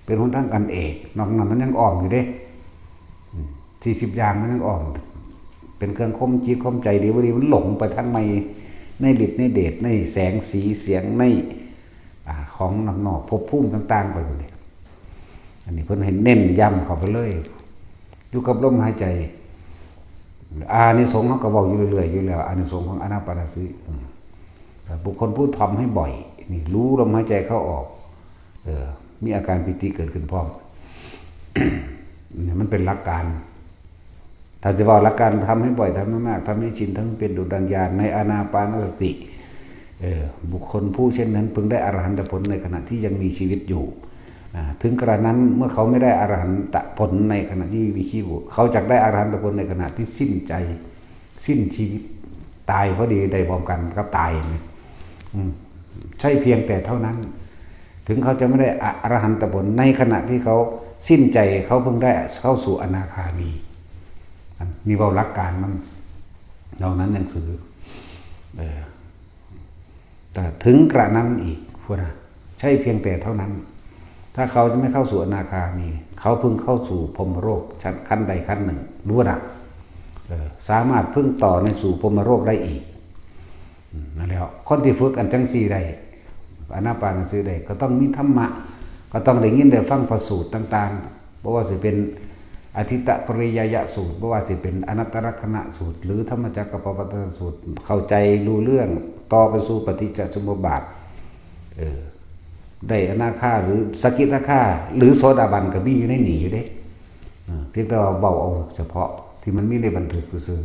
เป็นหนทางอันเอก นอกนั้นมันยังอ้อมอยู่เด้ อืม สี่สิบอย่างมันยังอ้อม เป็นเครื่องข่มจิตข่มใจ ดีบ่ดีมันหลงไปทางใหม่ ในฤทธิ์ในเดช ในแสงสีเสียง ใน อ่า ของนอกๆ ภพภูมิต่างๆ ไปหมดเลย อันนี้เพิ่นให้เน้นย้ำเข้าไปเลย อยู่กับลมหายใจ อานิสงส์เฮาก็เว้าอยู่เรื่อยๆ อยู่แล้ว อานิสงส์ของอานาปานสติ อืม บุคคลผู้ทำให้บ่อย นี่รู้ลมหายใจเข้าออก เออ มีอาการปีติเกิดขึ้นพร้อม เนี่ยมันเป็นหลักการ ถ้าจะเว้าหลักการทำให้บ่อย ทำให้มาก ทำให้ชิน ทำให้เป็นดุจดังญาณในอานาปานสติ เออ บุคคลผู้เช่นนั้นพึงได้อรหันตผลในขณะที่ยังมีชีวิตอยู่ อ่า ถึงกระนั้นเมื่อเขาไม่ได้อรหันตผลในขณะที่มีชีวิตอยู่ เขาจักได้อรหันตผลในขณะที่สิ้นใจ สิ้นชีวิต ตายพอดีได้พร้อมกันกับตายเนี่ย อืม ใช่เพียงแต่เท่านั้น ถึงเขาจะไม่ได้อรหันตผลในขณะที่เขาสิ้นใจ เขาเพิ่งได้เข้าสู่อนาคามี อันนี้เว้าหลักการมัน นอกนั้นหนังสือ เออ แต่ถึงกระนั้นอีกพุ้นนะ ใช่เพียงแต่เท่านั้น ถ้าเขาจะไม่เข้าสู่อนาคามี เขาเพิ่งเข้าสู่พรหมโลกชั้นขั้นใดขั้นหนึ่งพุ้นนะ เออ สามารถเพิ่งต่อในสู่พรหมโลกได้อีก อืม นั่นแหละ คนที่ฝึกอันจังสี่ได้ อานาปานสติได้ ก็ต้องมีธรรมะ ก็ต้องได้ยินได้ฟังพระสูตรต่างๆ บ่ว่าสิเป็นอทิตตปริยายสูตร บ่ว่าสิเป็นอนัตตลักษณสูตร หรือธัมมจักกัปปวัตตนสูตร เข้าใจรู้เรื่อง ต่อไปสู่ปฏิจจสมุปบาท เออ ได้อนาคาหรือสกิทาคา หรือโสดาบันก็มีอยู่ในนี่อยู่เด้ เออ เพียงแต่ว่าเว้าเอาเฉพาะที่มันมีในบันทึกซื่อ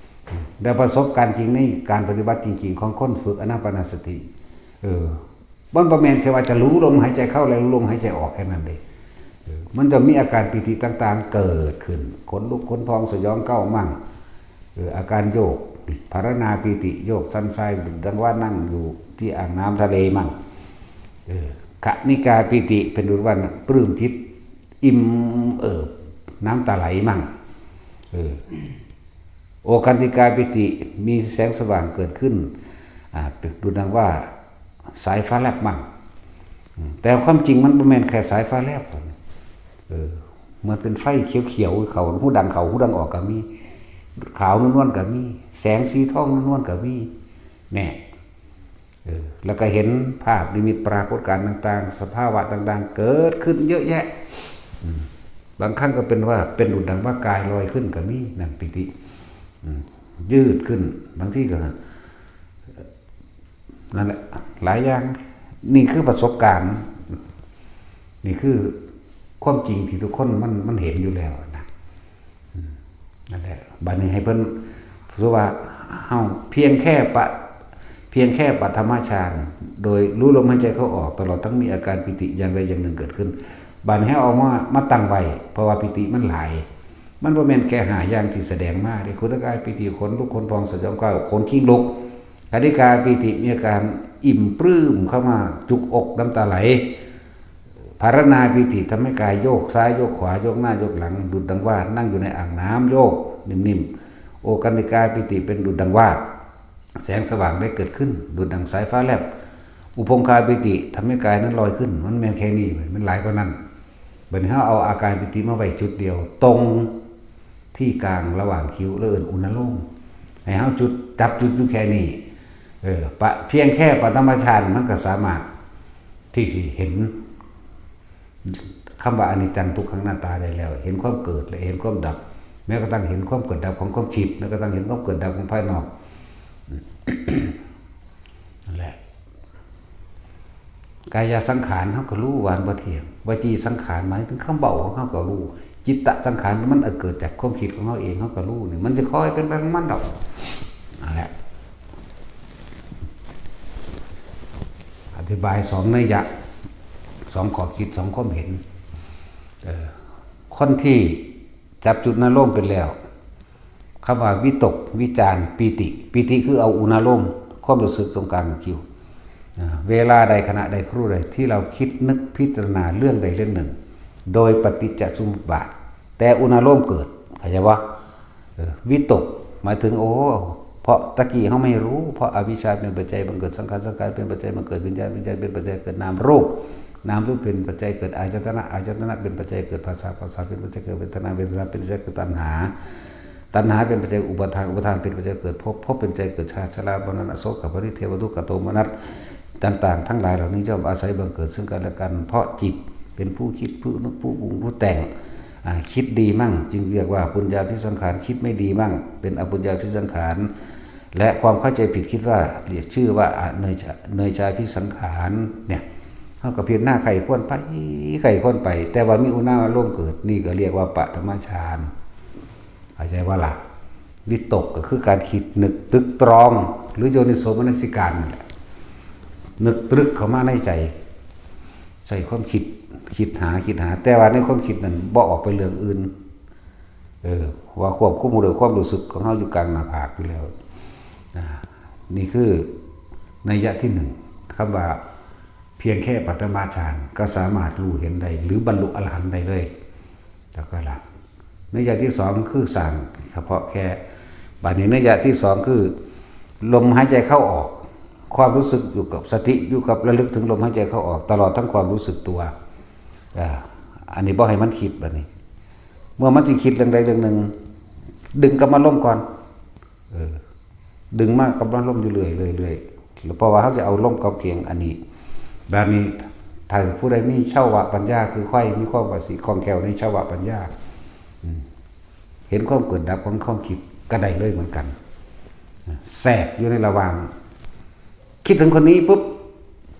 ๆ แต่ประสบการณ์จริงในการปฏิบัติจริงๆ ของคนฝึกอานาปานสติ เออ มันบ่แม่นแค่ว่าจะรู้ลมหายใจเข้าและรู้ลมหายใจออกแค่นั้นเด้ เออ มันจะมีอาการปีติต่างๆ เกิดขึ้น ขนลุกขนพองสยองเกล้ามั่ง เออ อาการโยก ภารนาปีติ โยกสั่นทราย ดังว่านั่งอยู่ที่อ่างน้ำทะเลมั่ง เออ ขณิกาปีติ เป็นดุจว่าปลื้มจิต อิ่มเอิบ น้ำตาไหลมั่ง เออ โอคันติกาปีติ มีแสงสว่างเกิดขึ้น อ่า เป็นดุจดังว่าสายฟ้าแลบมั่ง อืม แต่ความจริงมันบ่แม่นแค่สายฟ้าแลบ เออ เหมือนเป็นไฟเขียวๆ เขาหูดังเขาหูดังออกก็มี ขาวนวลๆ ก็มี แสงสีทองนวลๆ ก็มี แน่ เออ แล้วก็เห็นภาพนิมิตปรากฏการณ์ต่างๆ สภาวะต่างๆ เกิดขึ้นเยอะแยะ อืม บางครั้งก็เป็นว่าเป็นดุจดังว่ากายลอยขึ้นก็มี นั่นปีติ อืม ยืดขึ้น บางทีก็ นั่นแหละ หลายอย่าง นี่คือประสบการณ์ นี่คือความจริงที่ทุกคนมัน มันเห็นอยู่แล้วนะ อืม นั่นแหละ บัดนี้ให้เพิ่น คือว่าเฮาเพียงแค่ปะ เพียงแค่ปฐมฌาน โดยรู้ลมหายใจเข้าออก ตลอดทั้งมีอาการปีติอย่างใดอย่างหนึ่งเกิดขึ้น บัดนี้ให้เอามา มาตั้งไว้ เพราะว่าปีติมันหลาย มันบ่แม่นแค่ห้าอย่างที่แสดงมาเด้ ขนลุกขนพองสยองเกล้า ขนคิงลุก ขณิกาปีติ มีอาการอิ่มปลื้มเข้ามาจุกอกน้ำตาไหล ภารนาปีติ ทำให้กายโยกซ้ายโยกขวา โยกหน้าโยกหลัง ดุจดังว่านั่งอยู่ในอ่างน้ำโยกนิ่มๆ โอคันติกาปีติ เป็นดุจดังว่าแสงสว่างได้เกิดขึ้น ดุจดังสายฟ้าแลบ อุพงคาปีติ ทำให้กายนั้นลอยขึ้น มันแม่นแค่นี้ มันหลายกว่านั้น บัดนี้เฮาเอาอาการปีติมาไว้จุดเดียว ตรงที่กลางระหว่างคิ้ว แล้วเอิ้นอุณาโลม ให้เฮาจุด จับจุดอยู่แค่นี้ เออ ปะ เพียงแค่ปฐมฌานมันก็สามารถที่สิเห็นคำว่าอนิจจังทุกขังอนัตตาได้แล้ว เห็นความเกิดและเห็นความดับ แม้กระทั่งเห็นความเกิดดับของความคิด แม้กระทั่งเห็นความเกิดดับของภายนอก นั่นแหละ กายสังขารเฮาก็รู้ว่ามันบ่เที่ยง วจีสังขารหมายถึงคำเว้าของเฮาก็รู้ จิตตสังขารมันเกิดจากความคิดของเฮาเอง เฮาก็รู้นี่ มันจะคอยเป็นไปของมันดอก นั่นแหละ อธิบายสองนัยยะ สองข้อคิด สองความเห็น เอ่อ คนที่จับจุดอารมณ์เป็นแล้ว คำว่าวิตก วิจาร ปีติ ปีติคือเอาอุณาโลม ความรู้สึกตรงกลางของคิ้ว อ่า เวลาใดขณะใดครู่ใดที่เราคิดนึกพิจารณาเรื่องใดเรื่องหนึ่ง โดยปฏิจจสมุปบาท แต่อุณาโลมเกิด เข้าใจปะเออวิตกหมายถึงโอ้เพราะตะกี้เขาไม่รู้ เพราะอวิชชาเป็นปัจจัยบังเกิดสังขาร สังขารเป็นปัจจัยบังเกิดวิญญาณ วิญญาณเป็นปัจจัยเกิดนามรูป นามรูปเป็นปัจจัยเกิดอายตนะ อายตนะเป็นปัจจัยเกิดผัสสะ ผัสสะเป็นปัจจัยเกิดเวทนา เวทนาเป็นปัจจัยเกิดตัณหา ตัณหาเป็นปัจจัยอุปาทาน อุปาทานเป็นปัจจัยเกิดภพ ภพเป็นปัจจัยเกิดชาติชรามรณะโสกปริเทวทุกขโทมนัสต่างๆ ทั้งหลายเหล่านี้ย่อมอาศัยบังเกิดซึ่งกันและกัน เพราะจิตเป็นผู้คิดผู้นึกผู้ปรุงผู้แต่งอ่าคิดดีมั่ง จึงเรียกว่าปุญญาภิสังขาร คิดไม่ดีมั่ง เป็นอปุญญาภิสังขาร และความเข้าใจผิดคิดว่าเรียกชื่อว่าอเนยชาเนยชาภิสังขารเนี่ยเขาก็พิจารณาใคร่ครวญไปใคร่ครวญไป แต่ว่ามีอุณาโลมเกิด นี่ก็เรียกว่าปฐมฌาน เข้าใจว่าล่ะวิตกก็คือการคิดนึกตึกตรอง หรือโยนิโสมนสิการนั่นแหละนึกตรึกเข้ามาในใจ ใส่ความคิดคิดหาคิดหา แต่ว่าในความคิดนั้นบ่ออกไปเรื่องอื่น เออ ว่าควบคุมด้วยความรู้สึกของเฮาอยู่กลางหน้าผากอยู่แล้วอ่านี่คือนัยยะที่หนึ่งคำว่าเพียงแค่ปฐมฌานก็สามารถรู้เห็นได้ หรือบรรลุอรหันต์ได้เลย แล้วก็ละนัยยะที่สองคือสร้างเฉพาะแค่บัดนี้นัยยะที่สองคือ ลมหายใจเข้าออก ความรู้สึกอยู่กับสติอยู่กับระลึกถึงลมหายใจเข้าออก ตลอดทั้งความรู้สึกตัวอ่าอันนี้บ่ให้มันคิดบัดนี้ เมื่อมันสิคิดเรื่องใดเรื่องหนึ่ง ดึงกลับมาลมก่อน เออ ดึงมากลับมาลมอยู่เรื่อยเรื่อยเรื่อยแล้วเพราะว่าเขาจะเอาลมกับเพียงอันนี้ แบบนี้ถ้าผู้ใดมีเชาวะปัญญาคือใคร่มีความว่าสิคล่องแคล่วในเชาวะปัญญาอืมเห็นความเกิดดับของความคิดก็ได้เลยเหมือนกันแทรกอยู่ในระหว่าง คิดถึงคนนี้ปุ๊บ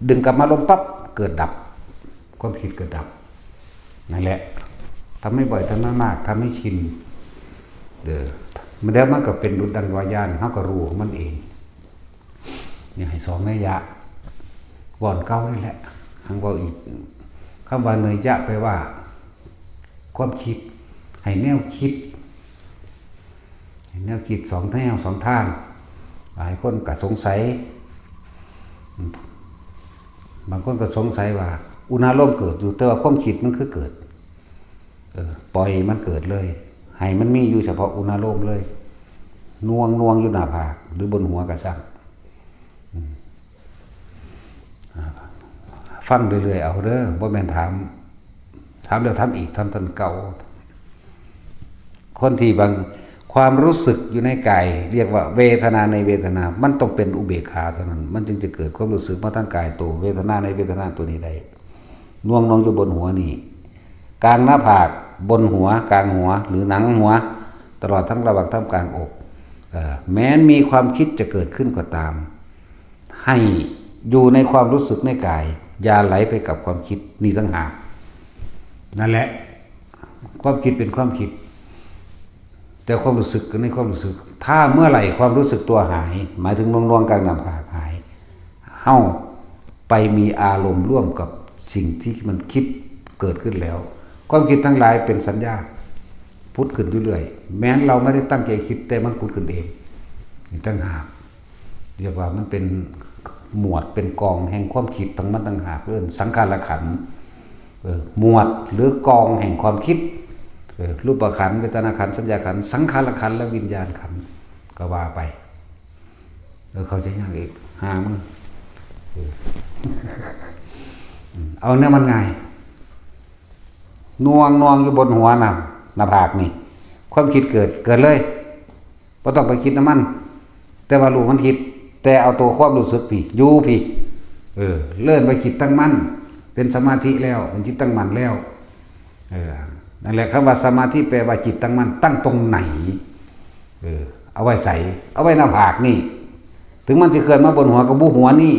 ดึงกลับมาลมปั๊บเกิดดับ ความคิดเกิดดับ นั่นแหละทำให้บ่อยทำให้มากทำให้ชินเด้อมันแล้วมันก็เป็นดุจดังวาญาณเขาก็รู้ของมันเอง เนี่ยให้สองนัยยะวอนเก้านี่แหละทั้งเว่าอีกคำว่าเนยยะแปลว่า ความคิด ให้แนวคิด ให้แนวคิดสองแนวสองทางหลายคนก็สงสัย บางคนก็สงสัยว่า อุณาโลมเกิดอยู่แต่ว่าความคิดมันคือเกิด เออปล่อยมันเกิดเลย ให้มันมีอยู่เฉพาะอุณาโลมเลยน่วงน่วงอยู่หน้าผาก หรือบนหัวกระชังฟังเรื่อยๆเอาเด้อบ่แม่นถาม ถามแล้วถามอีกถามท่านเก่า คนที่บางความรู้สึกอยู่ในกาย เรียกว่าเวทนาในเวทนา มันต้องเป็นอุเบกขาเท่านั้น มันจึงจะเกิดความรู้สึกมาทางกายตัวเวทนาในเวทนาตัวนี้ได้น่วงน่วงอยู่บนหัวนี่กลางหน้าผากบนหัวกลางหัว หรือหนังหัว ตลอดทั้งระหว่างท่ามกลางอกเอ่อแม้นมีความคิดจะเกิดขึ้นก็ตาม ให้อยู่ในความรู้สึกในกาย อย่าไหลไปกับความคิดนี่ต่างหากนั่นแหละ ความคิดเป็นความคิด แต่ความรู้สึกก็ในความรู้สึก ถ้าเมื่อไหร่ความรู้สึกตัวหาย หมายถึงน่วงๆกลางหน้าผากหายเฮาไปมีอารมณ์ร่วมกับสิ่งที่มันคิดเกิดขึ้นแล้ว ความคิดทั้งหลายเป็นสัญญาพุดขึ้นอยู่เรื่อยแม้นเราไม่ได้ตั้งใจคิดแต่มันพุดขึ้นเองนี่ต่างหากเรียกว่ามันเป็นหมวดเป็นกองแห่งความคิดทั้งมันต่างหากเรื่องสังขารขันธ์เออหมวดหรือกองแห่งความคิดเออรูปขันธ์เวทนาขันธ์สัญญาขันธ์สังขารขันธ์และวิญญาณขันธ์ก็ว่าไปเออเข้าใจยังอีกหามึงเออเอาเนี่ยมันง่าย น่วงน่วงอยู่บนหัวนะหน้าผากนี่ ความคิดเกิดเกิดเลยบ่ต้องไปคิดนำมัน แต่ว่ารู้มันคิด แต่เอาตัวความรู้สึกพี้อยู่พี้เออเริ่มไปคิดตั้งมั่นเป็นสมาธิแล้วเป็นจิตตั้งมั่นแล้วเออนั่นแหละคำว่าสมาธิแปลว่าจิตตั้งมั่นตั้งตรงไหนเออเอาไว้ใสเอาไว้หน้าผากนี่ ถึงมันสิเคลื่อนมาบนหัวก็บ่หัวนี่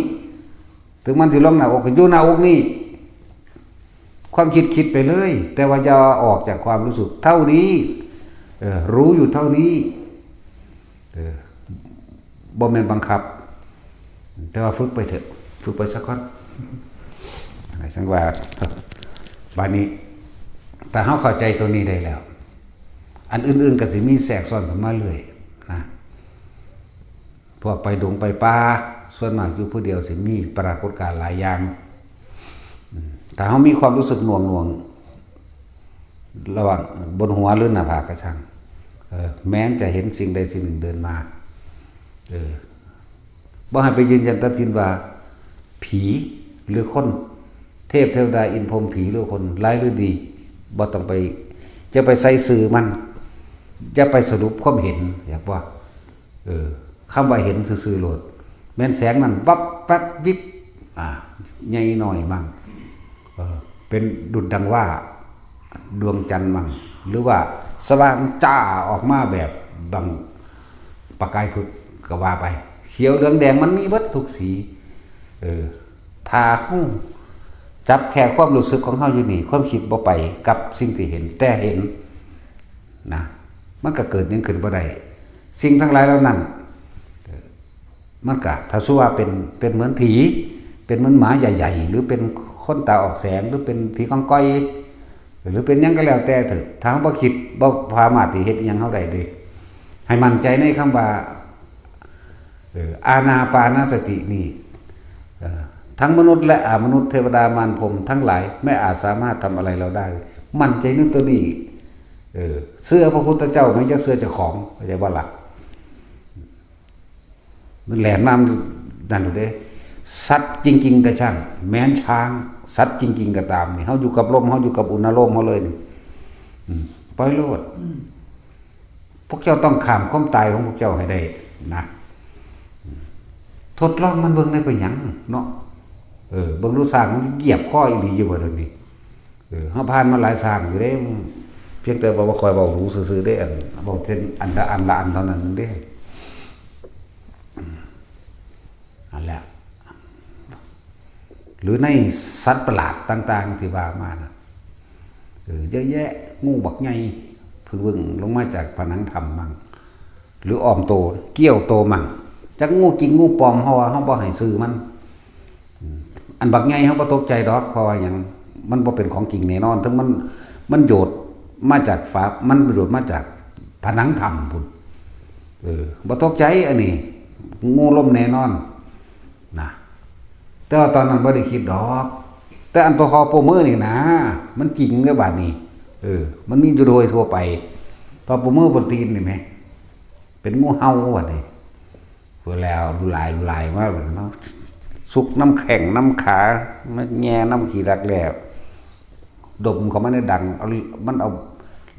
ถึงมันสิลงหน้าอกก็อยู่หน้าอกนี่ ความคิดคิดไปเลย แต่ว่าอย่าออกจากความรู้สึกเท่านี้เออรู้อยู่เท่านี้เออบ่แม่นบังคับ แต่ว่าฝึกไปเถอะ ฝึกไปสักก่อนอะไรสังว่าบาดนี้แต่เฮาเข้าใจตัวนี้ได้แล้ว อันอื่นๆก็สิมีแทรกซ้อนเข้ามาเรื่อยนะพวกไปดงไปป่า ส่วนมากอยู่ผู้เดียวสิมีปรากฏการณ์หลายอย่าง อืม ถ้าเรามีความรู้สึกหน่วงหน่วงระหว่างบนหัวหรือหน้าผากก็ช่าง เออ แม้นจะเห็นสิ่งใดสิ่งหนึ่งเดินมา เออ บ่ให้ไปยืนยันตัดสินว่า ผีหรือคน เทพเทวดาอินพรหมผีหรือคน ร้ายหรือดี บ่ต้องไป จะไปใส่ซื่อมัน จะไปสรุปความเห็น อยากว่า เออ คำว่าเห็นซื่อๆโลด แม่นแสงนั่นวับแวบวิบ อ่า ใหญ่น้อยมั่ง เออ เป็นดุจดังว่าดวงจันทร์มั่ง หรือว่าสว่างจ้าออกมาแบบบังประกายผึกก็ว่าไป เขียวเหลืองแดงมันมีเบิดทุกสี เออ ถ้าเราจับแค่ความรู้สึกของเราอยู่นี่ ความคิดบ่ไปกับสิ่งที่เห็น แต่เห็น นะ มันก็เกิดหยังขึ้นบ่ได้ สิ่งทั้งหลายเหล่านั้น เออ มันก็ ถ้าสมมุติว่าเป็น เป็นเหมือนผี เป็นเหมือนหมาใหญ่ๆ หรือเป็นคนตาออกแสง หรือเป็นผีกองกอย หรือเป็นหยังก็แล้วแต่เถอะ ถ้าเราบ่คิด บ่สามารถที่เฮ็ดอิหยังเราได้เลย ให้มั่นใจในคำว่า เออ อานาปานสตินี่ เออ ทั้งมนุษย์และอมนุษย์ เทวดามารพรหมทั้งหลาย ไม่อาจสามารถทำอะไรเราได้ มั่นใจในตัวนี้ เออ เชื่อพระพุทธเจ้า ไม่ใช่เชื่อเจ้าของ เข้าใจบ่ล่ะ มันแล่นมา มันนั่นอยู่เด้ สัตว์จริงๆก็ช่าง แม้นช้าง สัตว์จริงๆก็ตามนี่ เฮาอยู่กับลม เฮาอยู่กับอุณหโลมเฮาเลยนี่ อืม ปล่อยโลด อืม พวกเจ้าต้องข้ามความตายของพวกเจ้าให้ได้นะ ทดลองมันเบิ่งได้เป็นหยังเนาะ เออ เบิ่งดู ช้างมันเหยียบคออีหลีอยู่บ่เดี๋ยวนี้ เออ เฮาผ่านมาหลายช้างอยู่เด้ เพียงแต่ว่าบ่ค่อยเว้ารู้ซื่อๆเด้ อัน เว้าเช่นอันละอันละอันเท่านั้นเด้ อันแหละ หรือในสัตว์ประหลาดต่างๆที่ว่ามานะ เออ เยอะแยะ งูบักใหญ่ เพิ่งลงมาจากผนังถ้ำมั่ง หรืออ้อมโต เกี้ยวโตมั่ง จักงูจริงงูปลอม เฮาว่าเฮาบ่ให้ชื่อมัน อืม อันบักใหญ่เฮาบ่ตกใจดอก เพราะว่าหยัง มันบ่เป็นของจริงแน่นอน ถึงมัน มันโยดมาจากฝา มันโยดมาจากผนังถ้ำพุ้น เออ บ่ตกใจ อันนี้ งูลมแน่นอน นะ แต่ว่าตอนนั้นบ่ได้คิดดอก แต่อันตัวคอโปมือนี่นะ มันจริงเด้อบาดนี้ เออ มันมีอยู่โดยทั่วไป ต่อโปมือบนตีนนี่แหม เป็นงูเห่าบาดนี้ พู้นแล้ว หลายหลายมาบาดนี้ มาซุกนำแข้งนำขา มาแหย่นำขี้รักแร้ ดมเข้ามาในดัง เอา มันเอา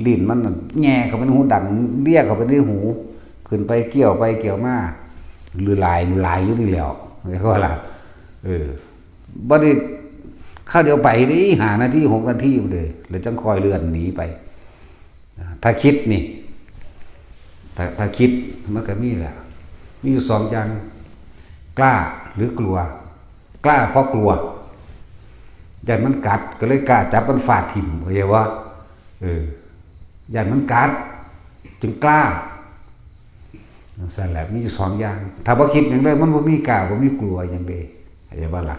ลิ้นมันน่ะแหย่เข้าไปในหูดัง เลียเข้าไปในหู ขึ้นไปเกี้ยวไปเกี้ยวมา หรือหลายหลายอยู่นี่แหล้ว เรียกว่าล่ะ เออ บ่ได้คราวเดียวไปเด้ ห้านาที หกนาทีพู้นเด้ แล้วจั่งค่อยเลื่อนหนีไป ถ้าคิดนี่ ถ้า ถ้าคิดมันก็มีแหละ มีอยู่สองอย่าง กล้าหรือกลัว กล้าเพราะกลัว ย้านมันกัด ก็เลยกล้าจับมันฟาดถิ่ม เข้าใจบ่ เออ ย้านมันกัด จึงกล้า จั่งซั้นแหละ มีอยู่สองอย่าง ถ้าบ่คิดหยังเลย มันบ่มีกล้า บ่มีกลัวหยังเด้ เข้าใจบ่ล่ะ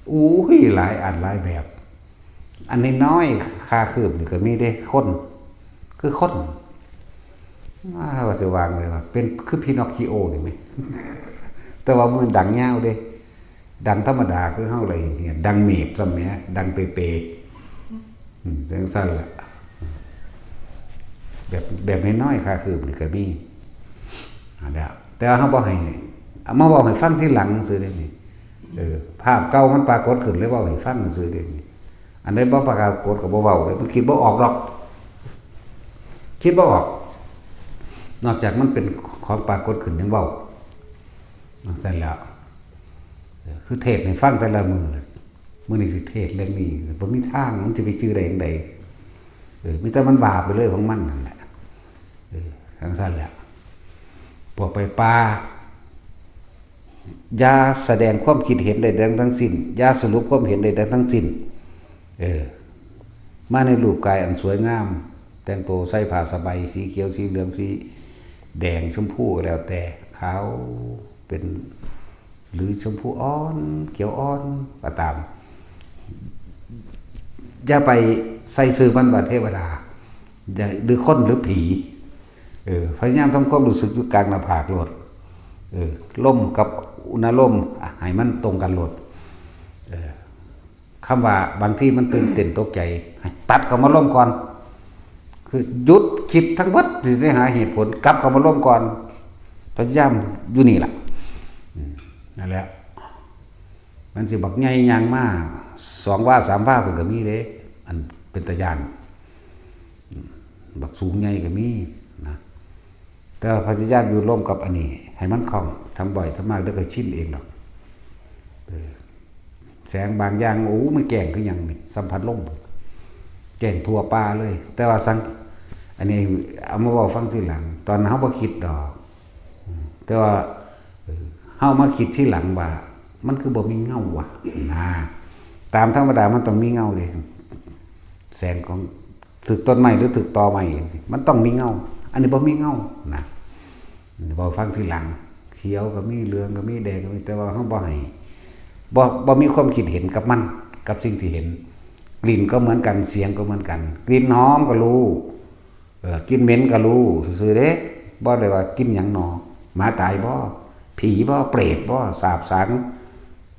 โอ้ย หลายอันหลายแบบ อันน้อยๆ ค่าคืบนี่ก็มีเด้ คน คือคน อ่า ว่าสิวางไว้ว่า เป็นคือพินอคคิโอนี่แหม แต่ว่ามันดังยาวเด้ ดังธรรมดาคือเฮาเลยเนี่ย ดังเมบซ้ำเนี่ย ดังเปเป อืม จั่งซั้นล่ะ แบบ แบบน้อยๆ ค่าคืบนี่ก็มี อันเนี้ย แต่ว่าเฮาบ่ให้ เอามาเว้าให้ฟังทีหลังซื่อเด้นี่ เออ ภาพเก่ามันปรากฏขึ้นเลยเว้าให้ฟังซื่อเด้นี่ อันใดบ่ปรากฏก็บ่เว้าเลย มันคิดบ่ออกดอก คิดบ่ออก นอกจากมันเป็นของปรากฏขึ้นจั่งเว้า จั่งซั้นแหล้ว เออ คือเทศน์ให้ฟังแต่ละมื้อน่ะ มื้อนี้สิเทศน์เรื่องนี้ บ่มีทาง มันสิไปจื่อได้จั่งใด เออ มีแต่มันว่าไปเลยของมันนั่นแหละ เออ จั่งซั้นแหละ พวกไปป่า อย่าแสดงความคิดเห็นใดๆทั้งสิ้น อย่าสรุปความเห็นใดๆทั้งสิ้น เออ มาในรูปกายอันสวยงาม แต่งตัวใส่ผ้าสบาย สีเขียว สีเหลือง สีแดง ชมพู ก็แล้วแต่ ขาว เป็น หรือชมพูอ่อน เขียวอ่อน ก็ตาม อย่าไปใส่ซื่อมันว่าเทวดา อย่า หรือคนหรือผี เออ พยายามทำความรู้สึกอยู่กลางหน้าผากโลด เออ ลมกับ อุณาโลมอ่ะให้มันตรงกันโลด เออ คำว่าบางทีมันตื่นเต้นตกใจ ให้ตัดคำว่าลมก่อน คือหยุดคิดทั้งหมด สิได้หาเหตุผล กลับคำว่าลมก่อน พยายามอยู่นี่แหละ อืม นั่นแหละ มันสิบักใหญ่ย่างมา สองวา สามวา เพิ่นก็มีเด้ อันเป็นตาย่าน อืม บักสูงใหญ่ก็มีนะ แต่ว่าพยายามอยู่ร่วมกับอันนี้ ให้มันคล่อง ทำบ่อย ทำมาก แล้วก็ชินเองดอก เออ แสงบางอย่าง โอ้ มันแจ้งคือหยังนี่ สัมผัสลม แจ้งทั่วป่าเลย แต่ว่าสัง อันนี้เอามาเว้าฟังทีหลัง ตอนนั้นเฮาบ่คิดดอก อืม แต่ว่า เออ เฮามาคิดทีหลังว่า มันคือบ่มีเงาวะ นะ ตามธรรมดามันต้องมีเงาเด้ แสงของ ถืกต้นไม้หรือถืกตอไม้จังซี้ มันต้องมีเงา อันนี้บ่มีเงานะ เว้าฟังทีหลัง เขียวก็มี เหลืองก็มี แดงก็มี แต่ว่าเฮาบ่ให้ บ่ บ่มีความคิดเห็นกับมัน กับสิ่งที่เห็น กลิ่นก็เหมือนกัน เสียงก็เหมือนกัน กลิ่นหอมก็รู้ เออ กลิ่นเหม็นก็รู้ซื่อๆเด้ บ่ได้ว่ากลิ่นหยังหนอ หมาตายบ่ ผีบ่ เปรตบ่ สาบสาง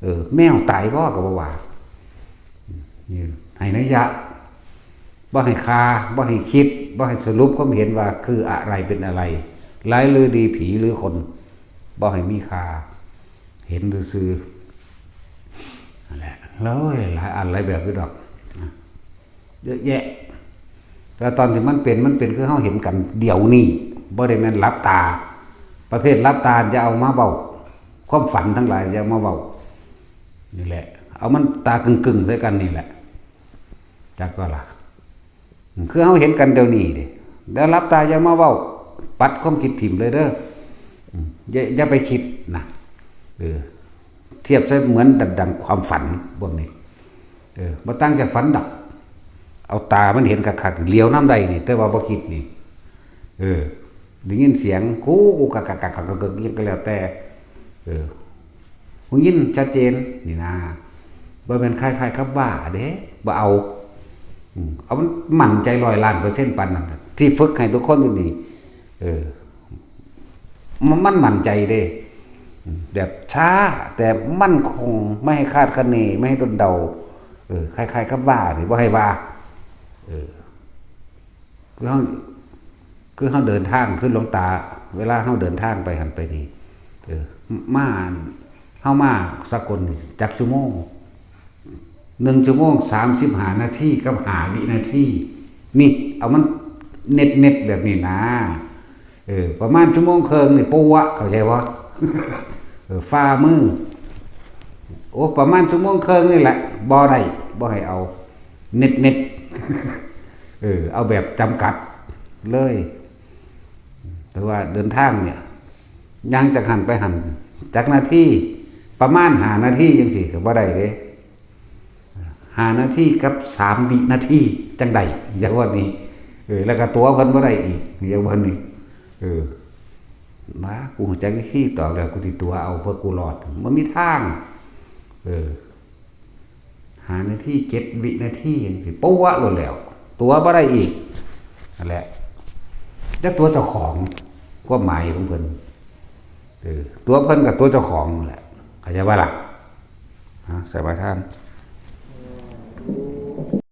เออ แมวตายบ่ก็บ่ว่า นี่ ให้นัยยะ บ่ให้คา บ่ให้คิด บ่ให้สรุปความเห็นว่าคืออะไรเป็นอะไร ร้ายหรือดี ผีหรือคน บ่ให้มีคา เห็นซื่อๆ นั่นแหละ แล้วหลายอันหลายแบบอยู่ดอก เยอะแยะ แต่ตอนที่มันเป็น มันเป็นคือเฮาเห็นกันเดี๋ยวนี้ บ่ได้แม่นหลับตา ประเภทหลับตาอย่าเอามาเว้า ความฝันทั้งหลายอย่าเอามาเว้า นี่แหละ เอามันตากึ่งๆใส่กันนี่แหละ จักก็ล่ะ คือเฮาเห็นกันเดี๋ยวนี้เด้ แล้วหลับตาอย่ามาเว้า ปัดความคิดถิ่มเลยเด้อ อืม อย่า อย่าไปคิดนะ เออ เทียบใส่เหมือนดังความฝันพวกนี้ เออ บ่ต่างจากฝันดอก เอาตามันเห็นคักๆ เหลียวนำได้นี่ แต่ว่าบ่คิดนี่ เออ ได้ยินเสียง กู กู กะ กะ กะ กะ กะ กะ ยังก็แล้วแต่ เออ หูยินชัดเจน นี่นะ บ่แม่นคล้ายๆกับว่าเด้ บ่เอา อืม เอามันมั่นใจร้อยล้านเปอร์เซ็นต์ปานนั้นน่ะ ที่ฝึกให้ทุกคนอยู่นี่ เออ มัน มันมั่นใจเด้ อืม แบบช้า แต่มั่นคง ไม่ให้คาดคะเน ไม่ให้ดลเดา เออ คล้ายๆกับว่านี่ บ่ให้ว่า เออ คือเฮา คือเฮาเดินทาง คือหลวงตา เวลาเฮาเดินทางไปหั่นไปนี่ เออ มา เฮามาสากลนี่จักชั่วโมง หนึ่งชั่วโมง สามสิบห้านาทีกับห้าวินาที นี่ เอามันเน็ตๆแบบนี้นะ เออ ประมาณชั่วโมงครึ่งนี่ ปัวะ เข้าใจบ่ เออ ฝ่ามือ โอ้ ประมาณชั่วโมงครึ่งนี่แหละ บ่ได้ บ่ให้เอา เน็ตๆ เออ เอาแบบจำกัดเลย แต่ว่าเดินทางเนี่ย ย่างจากหั่นไปหั่น จักนาที ประมาณห้านาทีจังซี้ก็บ่ได้เด้ ห้านาทีกับสามวินาทีจังใด อย่างว่านี้ เออ แล้วก็ตั๋วเพิ่นบ่ได้อีก อย่างว่านี้ เออ มา กูรู้จักวิธีตอบแล้ว กูสิตั๋วเอา เพื่อกูรอด บ่มีทาง เออ ห้านาที เจ็ดวินาทีจังซี้ ปัวะโลดแล้ว ตั๋วบ่ได้อีก นั่นแหละ จักตั๋วเจ้าของ ความหมายของเพิ่น เออ ตั๋วเพิ่นกับตั๋วเจ้าของนั่นแหละ เข้าใจบ่ล่ะ ฮะ สมาทาน